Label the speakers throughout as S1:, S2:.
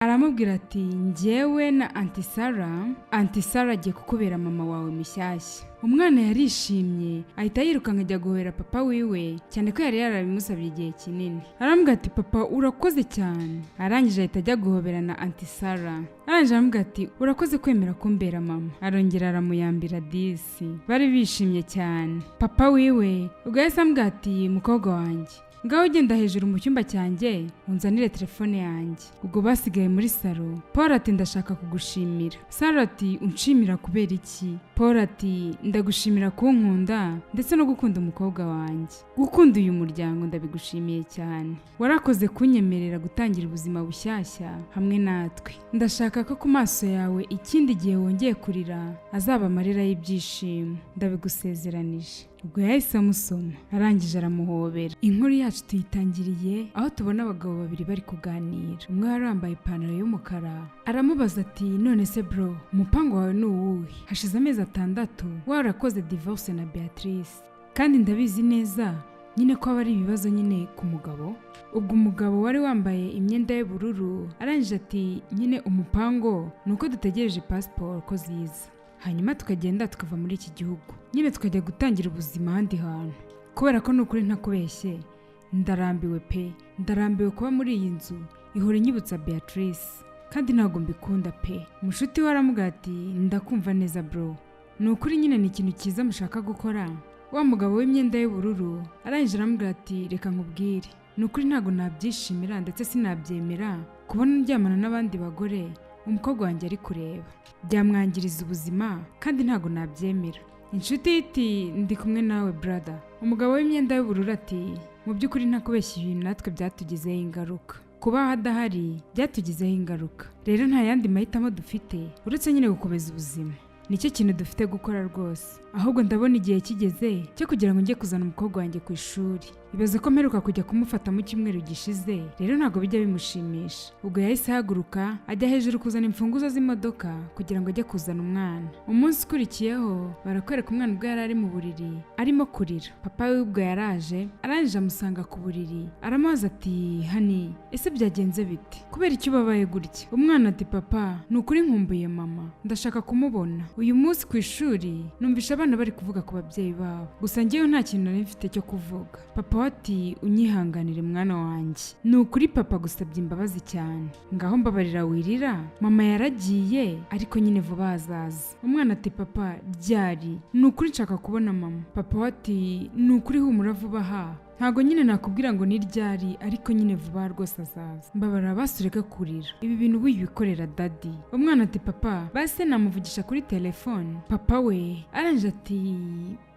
S1: Aramubwira ati: "Njyewe na Auntie Sara, Auntie Sara agiye kukubera mama wawe mushyashya." Umwana yarishimye, ahita yirukanka ajya guhobera papa wiwe, cyane ko yari yarabimusabye igihe kinini. Aramubwira ati: "Papa, urakoze cyane." Arangije ahita ajya guhobera na Auntie Sara. Arangije aramubwira ati: "Urakoze kwemera kumbera mama." Arongera aramuyambira. Disi bari bishimye cyane. Papa wiwe ubwo yahise amubwira ati: "Mukobwa wanjye, ngaho ugenda hejuru mu cyumba cyanjye unzanire telefone yanjye." Ubwo basigaye muri salo. Paul ati: "Ndashaka kugushimira." Sara ati: "Unshimira kubera iki?" Paul ati: "Ndagushimira kunkunda ndetse no gukunda umukobwa wanjye, gukunda uyu muryango. Ndabigushimiye cyane. Warakoze kunyemerera gutangira ubuzima bushyashya hamwe natwe. Ndashaka ko ku maso yawe ikindi gihe wongeye kurira azaba amarira y'ibyishimo. Ndabigusezeranije." Ubwo yahise amusoma, arangije aramuhobera. Inkuru yacu tuyitangiriye aho tubona abagabo babiri bari kuganira. Umwe wari wambaye ipantaro y'umukara aramubaza ati: "None se bro, umupango wawe ni uwuhe? Hashize amezi 6 warakoze divorce na Beatrice, kandi ndabizi neza nyine ko aba ari ibibazo nyine ku mugabo." Ubwo umugabo wari wambaye imyenda y'ubururu arangije ati: "Nyine umupango ni uko dutegereje pasiporo ko ziza, hanyuma tukagenda tukava muri iki gihugu, nyine tukajya gutangira ubuzima ahandi hantu, kubera ko ni ukuri ntakubeshye ndarambiwe pe. Ndarambiwe kuba muri iyi nzu ihora inyibutsa Beatrice, kandi ntabwo mbikunda pe." Mushuti we aramubwira ati: "Ndakumva neza bro, ni ukuri nyine ni ikintu cyiza mushaka gukora." Wa mugabo w'imyenda y'ubururu arangije aramubwira ati: "Reka nkubwire, ni ukuri ntabwo nabyishimira ndetse sinabyemera kubona ndyamana n'abandi bagore umukobwa wanjye ari kureba. Byamwangiriza ubuzima kandi ntabwo nabyemera." Inshuti iti: "Ndi kumwe nawe, brother." Umugabo w'imyenda y'ubururu ati: "Mu by'ukuri ntakubeshya, ibintu natwe byatugizeho ingaruka. Kuba adahari byatugizeho ingaruka. Rero nta yandi mahitamo dufite uretse nyine gukomeza ubuzima. Nicyo kintu dufite gukora rwose. Ahubwo ndabona igihe kigeze cyo kugira ngo njye kuzana umukobwa wanjye ku ishuri. Ibaze ko mperuka kujya kumufata mu cyumweru gishize. Rero ntabwo bijya bimushimisha." Ubwo yahise ahaguruka ajya hejuru kuzana imfunguzo z'imodoka kugira ngo ajye kuzana umwana. Umunsi ukurikiyeho barakwereka umwana ubwo yari ari mu buriri arimo kurira. Papa we ubwo yaraje, arangije amusanga ku buriri, aramubaza ati: "Honey, ese byagenze bite? Kubera icyo ubabaye gutya?" Umwana ati: "Papa, ni ukuri nkumbuye mama, ndashaka kumubona. Uyu munsi ku ishuri numvisha abana bari kuvuga ku babyeyi babo, gusa njyewe nta kintu nari mfite cyo kuvuga." Papa we ati: "Unyihanganire mwana wanjye, ni ukuri papa gusabye imbabazi cyane. Ngaho mbabarira wirira. Mama yaragiye, ariko nyine vuba hazaza." Umwana ati: "Papa, ryari? Ni ukuri nshaka kubona mama." Papa we ati: "Ni ukuri humura, vuba aha. Ntabwo nyine nakubwira ngo ni ryari, ariko nyine vuba rwose azaza. Mbabarira basi ureke kurira, ibi bintu wibikorera daddy." Umwana ati: "Papa, base namuvugisha kuri telefone?" Papa we arangije ati: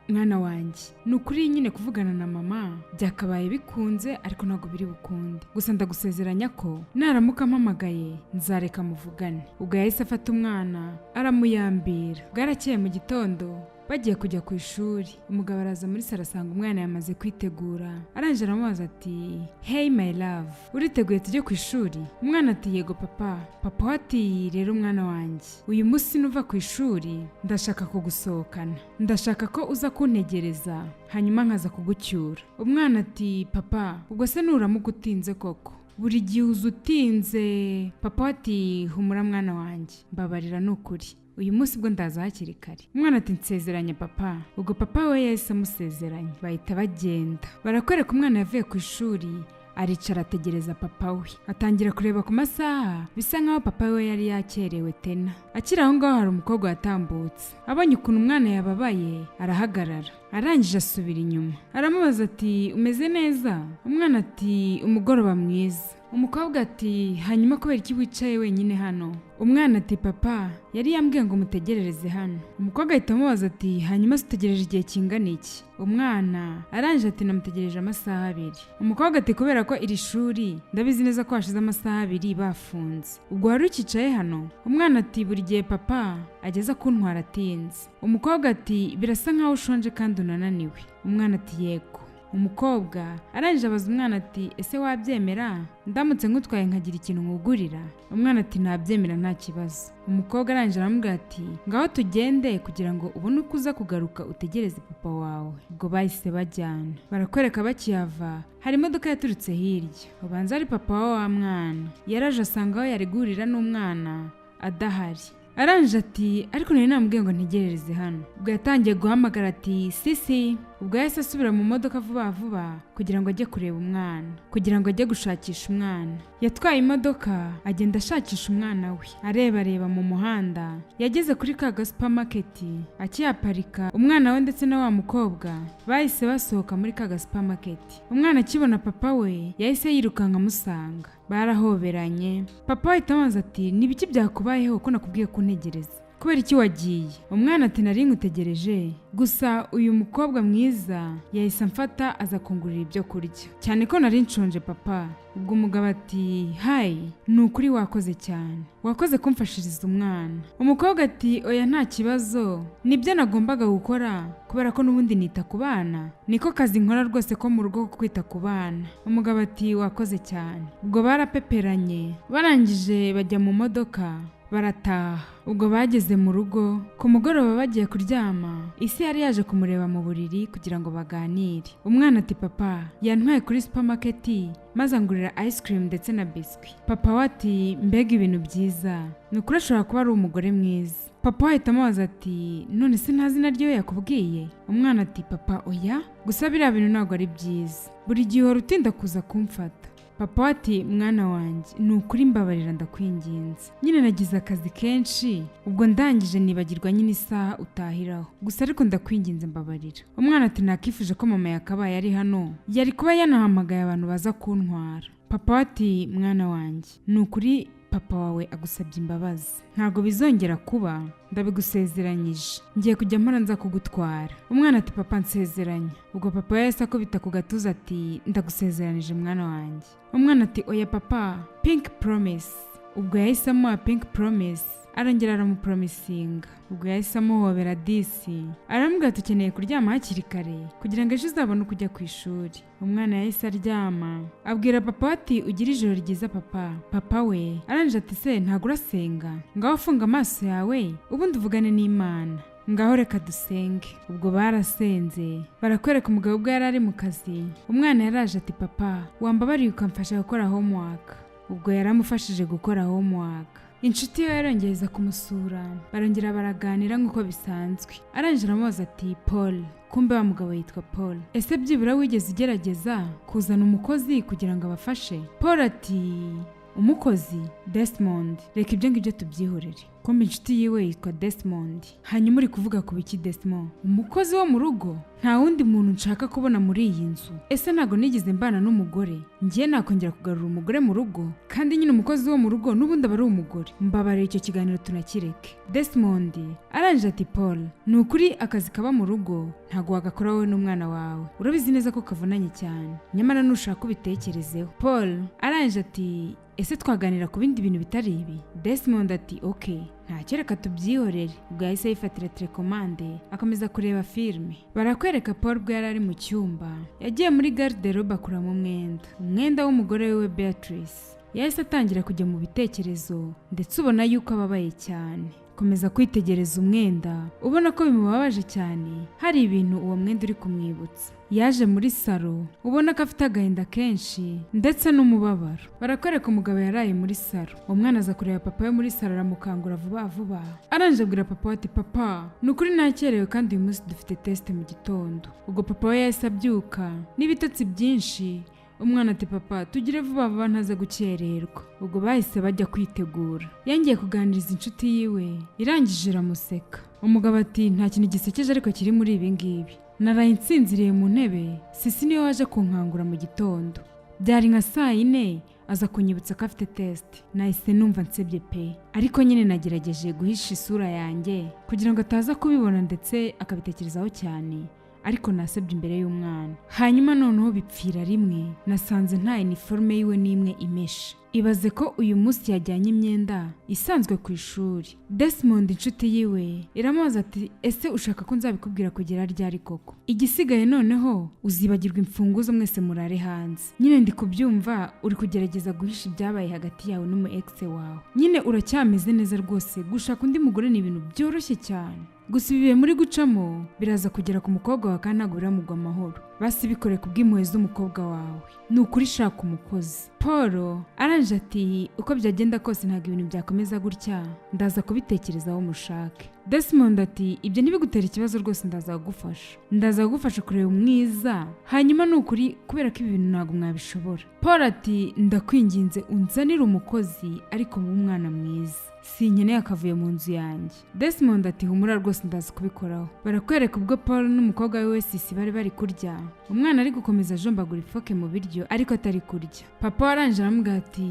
S1: "Mwana wanjye, ni ukuri nyine kuvugana na mama byakabaye bikunze, ariko ntabwo biri bukunde. Gusa ndagusezeranya ko naramuka mpamagaye nzareka muvugane." Ubwo yahise afata umwana aramuyambira. Bwarakeye mu gitondo bagiye kujya ku ishuri, umugabo araza muri salo asanga umwana yamaze kwitegura. Arangije aramubaza ati: "Hey my love, uriteguye tujye ku ishuri?" Umwana ati: "Yego papa." Papa we ati: "Rero mwana wanjye, uyu munsi nuva ku ishuri ndashaka kugusohokana. Ndashaka ko uza kuntegereza, hanyuma nkaza kugucyura." Umwana ati: "Papa, ubwo se nuramuka utinze koko? Buri gihe uza utinze." Papa we ati: "Humura mwana wanjye, mbabarira ni ukuri, uyu munsi bwo ndaza hakiri kare." Umwana ati: "Nsezeranye papa." Ubwo papa we yahise amusezeranya, bahita bagenda. Barakwereka umwana yavuye ku ishuri, aricara ategereza papa we, atangira kureba ku masaha, bisa nkaho papa we yari yakerewe tena. Akiri aho ngaho hari umukobwa watambutse, abonye ukuntu umwana yababaye arahagarara, arangije asubira inyuma aramubaza ati: "Umeze neza?" Umwana ati: "Umugoroba mwiza." Umukobwa ati: "Hanyuma kubera iki wicaye wenyine hano?" Umwana ati: "Papa yari yambwiye ngo mutegerereze hano." Umukobwa ahita amubaza ati: "Hanyuma se utegereje igihe kingana iki?" Umwana arangije ati: "Namutegereje amasaha 2." Umukobwa ati: "Kubera ko iri shuri ndabizi neza ko hashize amasaha 2 bafunze, ubwo wari ukicaye hano?" Umwana ati: "Buri gihe papa ageza kuntwara atinze." Umukobwa ati: "Birasa nkaho ushonje kandi unananiwe." Umwana ati: "Yego." Umukobwa arangije abaza umwana ati: "Ese wabyemera ndamutse nkutwaye nkagira ikintu nkugurira?" Umwana ati: "Nabyemera, nta kibazo." Umukobwa arangije aramubwira ati: "Ngaho tugende kugira ngo ubone uko uza kugaruka utegereze papa wawe." Ubwo bahise bajyana. Barakwereka bakiyava, hari imodoka yaturutse hirya, ubanza ari papa wa wa mwana. Yaraje asanga aho yari guhurira n'umwana adahari. Arangije ati: "Ariko nari namubwiye ngo ntegerereze hano." Ubwo yatangiye guhamagara ati: "Sisi." Ubwo yahise asubira mu modoka vuba vuba kugira ngo ajye kureba umwana, kugira ngo ajye gushakisha umwana. Yatwaye imodoka agenda ashakisha umwana we, areba areba mu muhanda. Yageze kuri ka gasupamaketi, akihaparika, umwana we ndetse na wa mukobwa bahise basohoka muri ka gasupamaketi. Umwana akibona papa we yahise yirukanka amusanga, barahoberanye. Papa we ahita amubaza ati: "Ni ibiki byakubayeho ko nakubwiye kuntegereza? Kubera iki wagiye?" Umwana ati: "Nari nkutegereje, gusa uyu mukobwa mwiza yahise amfata aza kungurira ibyo kurya, cyane ko nari nshonje, papa." Ubwo umugabo ati: "Hi, ni ukuri wakoze cyane, wakoze kumfashiriza umwana." Umukobwa ati: "Oya, nta kibazo, nibyo nagombaga gukora kubera ko n'ubundi nita ku bana, niko kazi nkora rwose ko mu rugo ko kwita ku bana." Umugabo ati: "Wakoze cyane." Ubwo barapeperanye, barangije bajya mu modoka barataha. Ubwo bageze mu rugo ku mugoroba bagiye kuryama, isi yari yaje kumureba mu buriri kugira ngo baganire. Umwana ati: "Papa yantwaye kuri supermarket maze angurira ice cream ndetse na biscuit." Papa we ati: "Mbega ibintu byiza, ni ukuri ashobora kuba ari umugore mwiza." Papa we ahita amubaza ati: "None se nta zina ryiwe yakubwiye?" Umwana ati: "Papa, oya, gusa biriya bintu ntabwo ari byiza, buri gihe uhora utinda kuza kumfata." Papa we ati: "Mwana wanjye, ni ukuri mbabarira, ndakwinginze. Nyine nagize akazi kenshi, ubwo ndangije nibagirwa nyine isaha utahiraho. Gusa ariko ndakwinginze, mbabarira." Umwana ati: "Nakifuje ko mama yakabaye ari hano, yari kuba yanahamagaye abantu baza kuntwara." Papa we ati: "Mwana wanjye, ni ukuri papa wawe agusabye imbabazi, ntabwo bizongera kuba, ndabigusezeranyije, ngiye kujya mpora nza kugutwara." Umwana ati: "Papa, nsezeranya." Ubwo papa yahise akubita ku gatuza ati: "Ndagusezeranije, mwana wanjye." Umwana ati: "Oya papa, pink promise." Ubwo yahise amuha pink promise, arongera aramupromisinga. Ubwo yahise amuhobera disi, aramubwira ati: "Ukeneye kuryama hakiri kare kugira ngo ejo uzabone uko ujya ku ishuri." Umwana yahise aryama, abwira papa we ati: "Ugire ijoro ryiza, papa." Papa we arangije ati: "Se ntabwo urasenga? Ngaho funga amaso yawe ubundi uvugane n'Imana, ngaho reka dusenge." Ubwo barasenze. Barakwereka umugabo ubwo yari ari mu kazi, umwana yaraje ati: "Papa, wambabariye ukamfasha gukora homework?" Ubwo yaramufashije gukora homework. Inshuti ye yarongeye kumusura, barongera baraganira nk'uko bisanzwe. Arangije aramubaza ati: "Paul," kumbe wa mugabo yitwa Paul, "ese byibura wigeze ugerageza kuzana umukozi kugira ngo abafashe?" Paul ati: "Umukozi? Desmond, reka ibyo ngibyo tubyihorere." Kumbe inshuti yiwe yitwa Desmond. "Hanyuma uri kuvuga ku biki, Desmond? Umukozi wo mu rugo? Nta wundi muntu nshaka kubona muri iyi nzu. Ese ntabwo nigeze mbana n'umugore? Ngiye nakongera kugarura umugore mu rugo? Kandi nyine umukozi wo mu rugo n'ubundi aba ari umugore. Mbabarira, icyo kiganiro tunakireke." Desmond arangije ati: "Paul, ni ukuri akazi kaba mu rugo ntabwo wagakora wowe n'umwana wawe, urabizi neza ko kavunanye cyane, nyamara nushaka ubitekerezeho." Paul arangije ati: "Ese twaganira ku bindi bintu bitari ibi?" Desmond ati: "Ok, ntacyo, reka tubyihorere." Ubwo yahise yifatira telekomande akomeza kureba filime. Barakwereka Paul ubwo yari ari mu cyumba, yagiye muri garde-robe akuramo umwenda w'umugore we Beatrice. Yahise atangira kujya mu bitekerezo, ndetse ubona yuko ababaye cyane. Komeza kwitegereza umwenda, ubona ko bimubabaje cyane, hari ibintu uwo mwenda uri kumwibutsa. Yaje muri salo ubona ko afite agahinda kenshi ndetse n'umubabaro. Barakwereka umugabo yaraye muri salo. Umwana aza kureba papa we muri salo, aramukangura vuba vuba. Arangije abwira papa we ati: "Papa, ni ukuri nakerewe, kandi uyu munsi dufite test mu gitondo." Ubwo papa we yahise abyuka n'ibitotsi byinshi. Umwana ati: "Papa, tugire vuba vuba ntaza gukererwa." Ubwo bahise bajya kwitegura. Yongeye kuganiriza inshuti yiwe, irangije iramuseka. Umugabo ati: "Nta kintu gisekeje ariko kiri muri ibi ngibi. Naraye nsinziriye mu ntebe, Sisi niwe waje kunkangura mu gitondo, byari nka saa 4, aza kunyibutsa ko afite test. Nahise numva nsebye pe, ariko nyine nagerageje guhisha isura yanjye kugira ngo ataza kubibona ndetse akabitekerezaho cyane." Ariko nasebye imbere y'umwana. Hanyuma noneho bipfira rimwe, nasanze nta iniforume yiwe n'imwe imeshe. Ibaze ko uyu munsi yajyanye imyenda isanzwe ku ishuri." Desmond, inshuti yiwe, iramubaza ati: "Ese ushaka ko nzabikubwira kugera ryari koko? Igisigaye noneho uzibagirwa imfunguzo, mwese murare hanze. Nyine ndi kubyumva, uri kugerageza guhisha ibyabaye hagati yawe n'umu ex wawe. Nyine uracyameze neza rwose, gushaka undi mugore ni ibintu byoroshye cyane. Gusa ibi bihe muri gucamo biraza kugera ku mukobwa wawe, kandi ntabwo biramugwa amahoro. Basi bikore ku bw'impuhwe z'umukobwa wawe, ni ukuri shaka umukozi." Paul arangije ati: "Uko byagenda kose ntabwo ibintu byakomeza gutya, ndaza kubitekerezaho mushake." Desmond ati: "Ibyo ntibigutere ikibazo rwose, ndaza kugufasha, ndaza kugufasha kureba umwiza. Hanyuma ni ukuri, kubera ko ibi bintu ntabwo mwabishobora." Paul ati: "Ndakwinginze unzanire umukozi, ariko mube umwana mwiza, sinkeneye akavuyo mu nzu yanjye." Desmond ati: "Humura rwose, ndaza kubikoraho." Barakwereka ubwo Paul n'umukobwa we Sisi bari bari kurya, umwana ari gukomeza ajombagura ifoke mu biryo ariko atari kurya. Papa warangije aramubwira ati: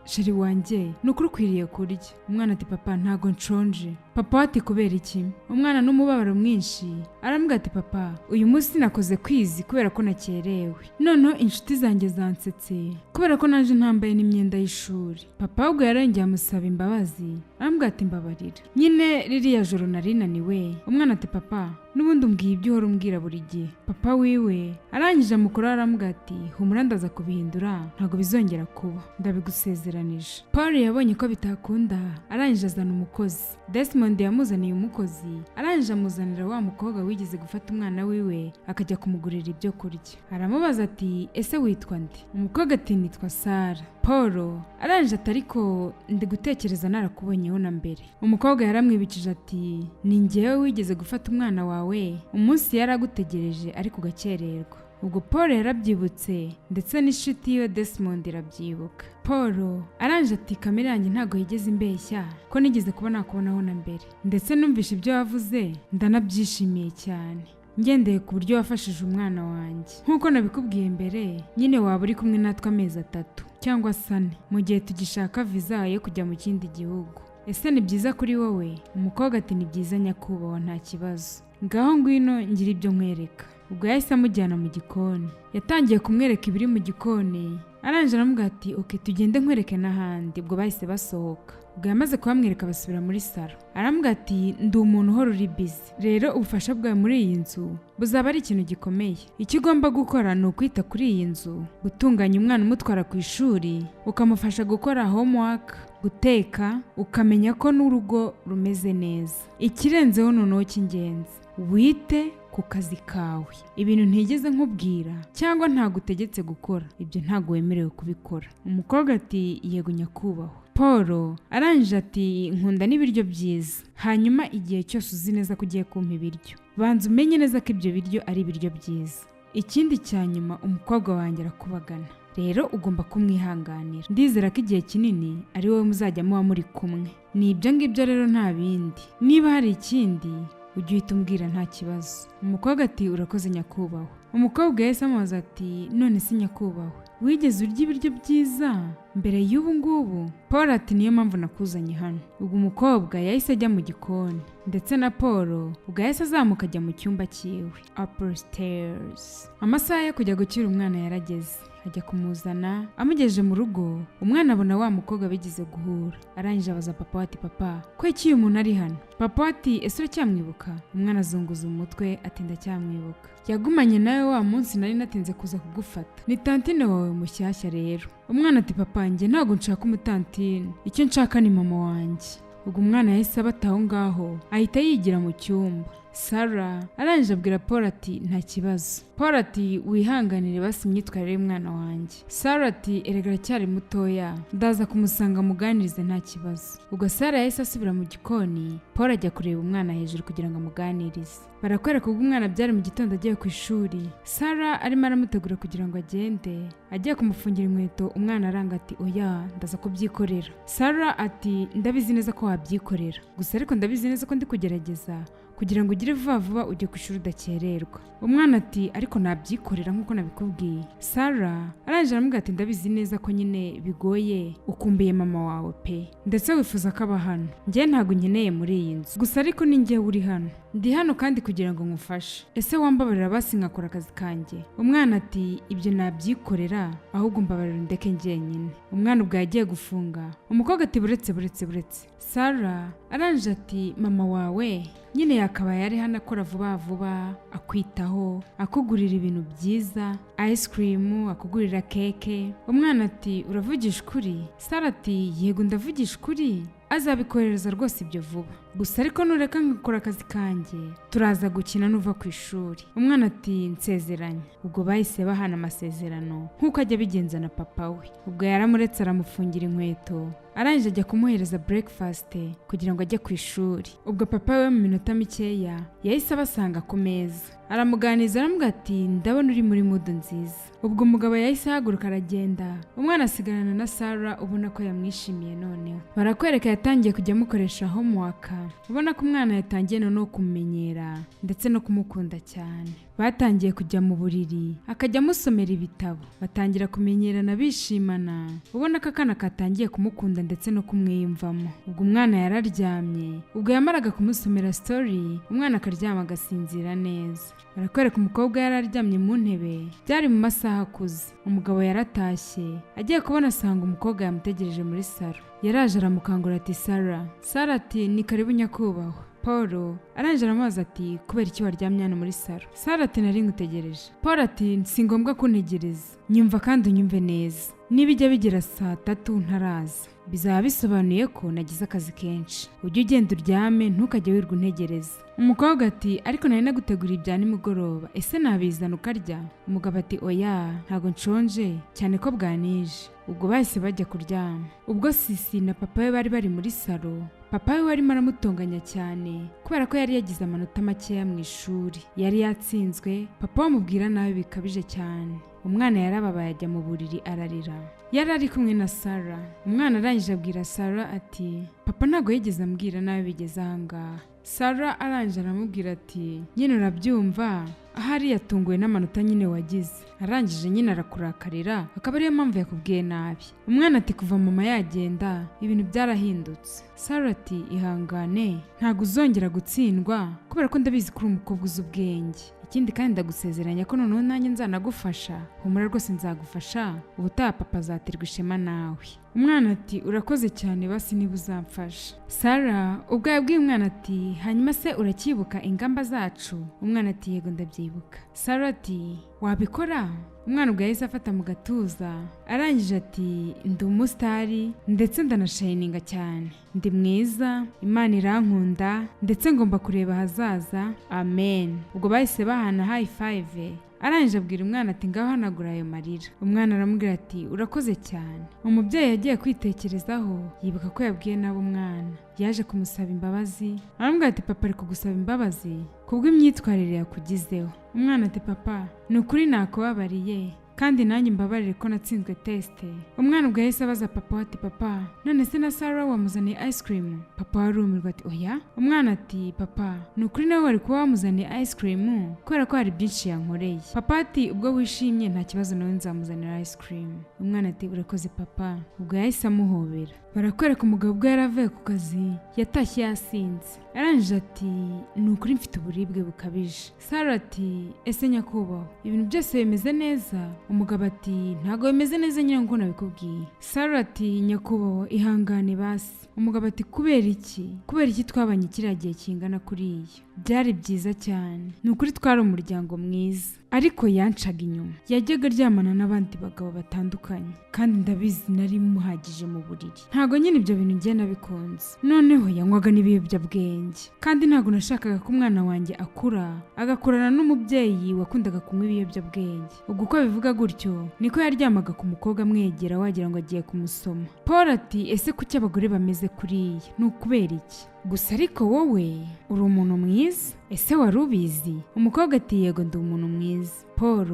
S1: "Chéri wanjye, ni ukuri ukwiriye kurya." Umwana ati: "Papa, ntago nshonje." Papa we ati: "Kubera iki?" Umwana n'umubabaro mwinshi aramubwira ati: "Papa, uyu munsi nakoze quiz kubera ko nakerewe, noneho inshuti zanjye zansetse kubera ko naje ntambaye n'imyenda y'ishuri." Papa ubwo yarengeye amusaba imbabazi, arambwira ati: "Mbabarira nyine, ririya joro nari naniwe." Umwana ati: "Papa, n'ubundi umbwiye ibyo uhora umbwira buri gihe." Papa wiwe arangije amukora, aramubwira ati: "Humura, ndaza kubihindura, ntabwo bizongera kuba, ndabigusezeranije." Paul yabonye ko bitakunda, arangije azana umukozi. Desmond yamuzaniye umukozi, arangije amuzanira wa mukobwa wigeze gufata umwana wiwe akajya kumugurira ibyo kurya. Aramubaza ati: "Ese witwa nde?" Umukobwa ati: "Nitwa Sara." Paul arangije ati: "Ariko ndi gutekereza narakubonyeho na mbere." Umukobwa yaramwibukije ati: "Ni njyewe wigeze gufata umwana wawe umunsi yari agutegereje ariko ugakererwa." Ubwo Paul yarabyibutse, ndetse n'inshuti yiwe Desmond irabyibuka. Paul arangije ati: "Kamere yanjye ntabwo yigeze imbeshya ko nigeze kuba nakubonaho na mbere, ndetse numvishe ibyo wavuze ndanabyishimiye cyane, ngendeye ku buryo wafashije umwana wanjye. Nk'uko nabikubwiye mbere nyine, waba uri kumwe natwe amezi 3 cyangwa se 4 mu gihe tugishaka viza yo kujya mu kindi gihugu. Ese ni byiza kuri wowe?" Umukobwa ati: "Ni byiza nyakubahwa, nta kibazo. Ngaho ngwino ngira ibyo nkwereka." Ubwo yahise amujyana mu gikoni, yatangiye kumwereka ibiri mu gikoni, arangije aramubwira ati: "Okay, tugende nkwereke n'ahandi." Ubwo bahise basohoka. Ubwo yamaze kuhamwereka basubira muri salo, aramubwira ati: "Ndi umuntu uhora uri busy, rero ubufasha bwawe muri iyi nzu buzaba ari ikintu gikomeye. Icyo ugomba gukora ni ukwita kuri iyi nzu, gutunganya umwana umutwara ku ishuri, ukamufasha gukora homework, guteka, ukamenya ko n'urugo rumeze neza. Ikirenzeho noneho cy'ingenzi, wite ku kazi kawe. Ibintu ntigeze nkubwira cyangwa ntagutegetse gukora, ibyo ntabwo wemerewe kubikora." Umukobwa ati: "Yego nyakubahwa." Paul arangije ati: "Nkunda n'ibiryo byiza. Hanyuma igihe cyose uzi neza ko ugiye kumpa ibiryo, banza umenye neza ko ibyo biryo ari ibiryo byiza. Ikindi cya nyuma, umukobwa wanjye arakubagana, rero ugomba kumwihanganira. Ndizera ko igihe kinini ari wowe muzajya muba muri kumwe. Ni ibyo ngibyo rero, nta bindi. Niba hari ikindi ujye uhita umbwira, nta kibazo." Umukobwa ati: "Urakoze nyakubahwa." Umukobwa yahise amubaza ati: "None se nyakubahwa, wigeze urya ibiryo byiza mbere y'ubu ngubu?" Paul ati: "Niyo mpamvu nakuzanye hano." Ubwo umukobwa yahise ajya mu gikoni, ndetse na Paul ubwo yahise azamuka ajya mu cyumba cyiwe upstairs. Amasaha yo kujya gucyura umwana yarageze, ajya kumuzana. Amugejeje mu rugo, umwana abona wa mukobwa bigize guhura, arangije abaza papa we ati: "Papa, ko iki uyu muntu ari hano?" Papa we ati: "Ese uracyamwibuka?" Umwana azunguza umutwe ati: "Ndacyamwibuka, yagumanye nawe wa munsi nari natinze kuza kugufata. Ni tantine wawe mushyashya rero." Umwana ati: "Papa, njye ntabwo nshaka umutantine, icyo nshaka ni mama wanjye." Ubwo umwana yahise abata aho ngaho, ahita yigira mu cyumba. Sara arangije abwira Paul ati: "Nta kibazo." Paul ati: "Wihanganire basi imyitwarire y'umwana wanjye." Sara ati: "Erega aracyari mutoya, ndaza kumusanga muganirize, nta kibazo." Ubwo Sara yahise asubira mu gikoni, Paul ajya kureba umwana hejuru kugira ngo amuganirize. Barakwereka ubwo umwana byari mu gitondo agiye ku ishuri, Sara arimo aramutegura kugira ngo agende. Agiye kumufungira inkweto, umwana aranga ati: "Oya, ndaza kubyikorera." Sara ati: "Ndabizi neza ko wabyikorera, gusa ariko ndabizi neza ko ndi kugerageza kugira ngo ugire. ugire vuba vuba ujye ku ishuri udakererwa." Umwana ati: "Ariko nabyikorera nk'uko nabikubwiye." Sara arangije aramubwira ati: "Ndabizi neza ko nyine bigoye, ukumbuye mama wawe pe, ndetse wifuza ko aba hano. Njye ntabwo nkeneye muri iyi nzu gusa, ariko ni njyewe uri hano, ndi hano kandi kugira ngo ngufashe. Ese wambabarira basi nkakora akazi kanjye?" Umwana ati: "Ibyo nabyikorera, ahubwo mbabarira undeke njyenyine." Umwana ubwo yagiye gufunga, umukobwa ati: "Buretse, buretse, buretse." Sara arangije ati: "Mama wawe nyine yakabaye ari hano akora vuba vuba, akwitaho, akugurira ibintu byiza, ice cream, akugurira keke." Umwana ati: "Uravugisha ukuri?" Sara ati: "Yego, ndavugisha ukuri, azabikohereza rwose ibyo vuba gusa, ariko nureka ngakora akazi kanjye turaza gukina nuva ku ishuri." Umwana ati: "Nsezeranya." Ubwo bahise bahana amasezerano nk'uko ajya abigenza na papa we. Ubwo yaramuretse, aramufungira inkweto, arangije ajya kumuhereza breakfast kugira ngo ajye ku ishuri. Ubwo papa we mu minota mikeya yahise abasanga ku meza, aramuganiriza, aramubwira ati: "Ndabona uri muri mood nziza." Ubwo umugabo yahise ahaguruka aragenda, umwana asigarana na Sara, ubona ko yamwishimiye. Noneho barakwereka yatangiye kujya amukoresha homework, ubona ko umwana yatangiye noneho kumumenyera ndetse no kumukunda cyane. Batangiye kujya mu buriri, akajya amusomera ibitabo, batangira kumenyerana, bishimana, ubona ko akana katangiye kumukunda ndetse no kumwiyumvamo. Ubwo umwana yararyamye, ubwo yamaraga kumusomera story, umwana akaryama agasinzira neza. Barakwereka umukobwa yari aryamye mu ntebe, byari mu masaha akuze. Umugabo yaratashye, agiye kubona asanga umukobwa yamutegereje muri salo. Yaraje aramukangura ati: "Sara." Sara ati: "Ni karibu nyakubahwa Paul." Arangije aramubaza ati: "Kubera iki waryamye hano muri salo?" Sara ati: "Nari ngutegereje." Paul ati: "Si ngombwa kuntegereza, nyumva kandi unyumve neza. Nibijya bigera saa 3 ntaraza, bizaba bisobanuye ko nagize akazi kenshi. Ujye ugenda uryame, ntukajye wirwa untegereza." Umukobwa ati: "Ariko nari naguteguriye ibya nimugoroba, ese nabizana ukarya?" Umugabo ati: "Oya, ntabwo nshonje cyane ko bwanije." Ubwo bahise bajya kuryama. Ubwo Sisi na papa we bari bari muri salo, papa we warimo aramutonganya cyane kubera ko yari yagize amanota makeya mu ishuri, yari yatsinzwe. Papa we amubwira nabi bikabije cyane. Umwana yarababaye, ajya mu buriri ararira. Yari ari kumwe na Sara. Umwana arangije abwira Sara ati: "Papa ntabwo yigeze ambwira nabi bigeze ahangaha." Sara arangije aramubwira ati: "Nyine urabyumva, ahari yatunguwe n'amanota nyine wagize, arangije nyine arakurakarira, akaba ariyo mpamvu yakubwiye nabi." Umwana ati: "Kuva mama yagenda ibintu byarahindutse." Sara ati: "Ihangane, ntabwo uzongera gutsindwa kubera ko ndabizi ko uri umukobwa uzi ubwenge. Ikindi kandi ndagusezeranya ko noneho nanjye nzanagufasha. Humura rwose, nzagufasha. Ubutaha papa azaterwa ishema nawe." Umwana ati: "Urakoze cyane, basi niba uzamfasha." Sara ubwo yabwiye umwana ati: "Hanyuma se uracyibuka ingamba zacu?" Umwana ati: "Yego, ndabyibuka." Sara ati: "Wabikora?" Umwana ubwo yahise afata mu gatuza, arangije ati: "Ndi umusitari ndetse ndanashayininga cyane, ndi mwiza, Imana irankunda ndetse ngomba kureba ahazaza, amen." Ubwo bahise bahana high five. Arangije abwira umwana ati: "Ngaho hanagura ayo marira." Umwana aramubwira ati: "Urakoze cyane." Umubyeyi yagiye kwitekerezaho, yibuka ko yabwiye nabi umwana. Yaje kumusaba imbabazi, aramubwira ati: "Papa ari kugusaba imbabazi kubw'imyitwarire yakugizeho." Umwana ati: "Papa, ni ukuri nakubabariye, kandi nanjye mbabarire ko natsinzwe test." Umwana ubwo yahise abaza papa we ati: "Papa, none se na Sara wamuzaniye ice cream?" Papa warumirwa ati: "Oya." Umwana ati: "Papa, ni ukuri nawe wari kuba wamuzaniye ice cream kubera ko hari byinshi yankoreye." Papa ati: "Ubwo wishimye nta kibazo, nawe nzamuzanira ice cream." Umwana ati: "Urakoze papa." Ubwo yahise amuhobera. Barakwereka umugabo ubwo yari avuye ku kazi, yatashye yasinze, arangije ati: "Ni ukuri mfite uburibwe bukabije." Sara ati: "Ese nyakubahwa, ibintu byose bimeze neza?" Umugabo ati: "Ntabwo bimeze neza nyine nk'uko nabikubwiye." Sara ati: "Nyakubahwa, ihangane basi." Umugabo ati: "Kubera iki? Kubera iki twabanye kiriya gihe kingana kuriya? Byari byiza cyane, ni ukuri twari umuryango mwiza, ariko yancaga inyuma, yajyaga aryamana n'abandi bagabo batandukanye, kandi ndabizi nari muhagije mu buriri. Ntabwo nyine ibyo bintu njye nabikunze. Noneho yanywaga n'ibiyobyabwenge, kandi ntabwo nashakaga ko umwana wanjye akura agakurana n'umubyeyi wakundaga kunywa ibiyobyabwenge." Ubwo uko abivuga gutyo niko yaryamaga ku mukobwa amwegera, wagira ngo agiye kumusoma. Paul ati: "Ese kuki abagore bameze kuriya? Ni ukubera iki gusa? Ariko wowe uri umuntu mwiza, ese wari ubizi?" Umukobwa ati: "Yego, ndi umuntu mwiza." Paul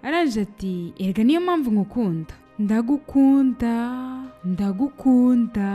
S1: arangije ati: "Erega niyo mpamvu nkukunda." Ndagukunda, ndagukunda.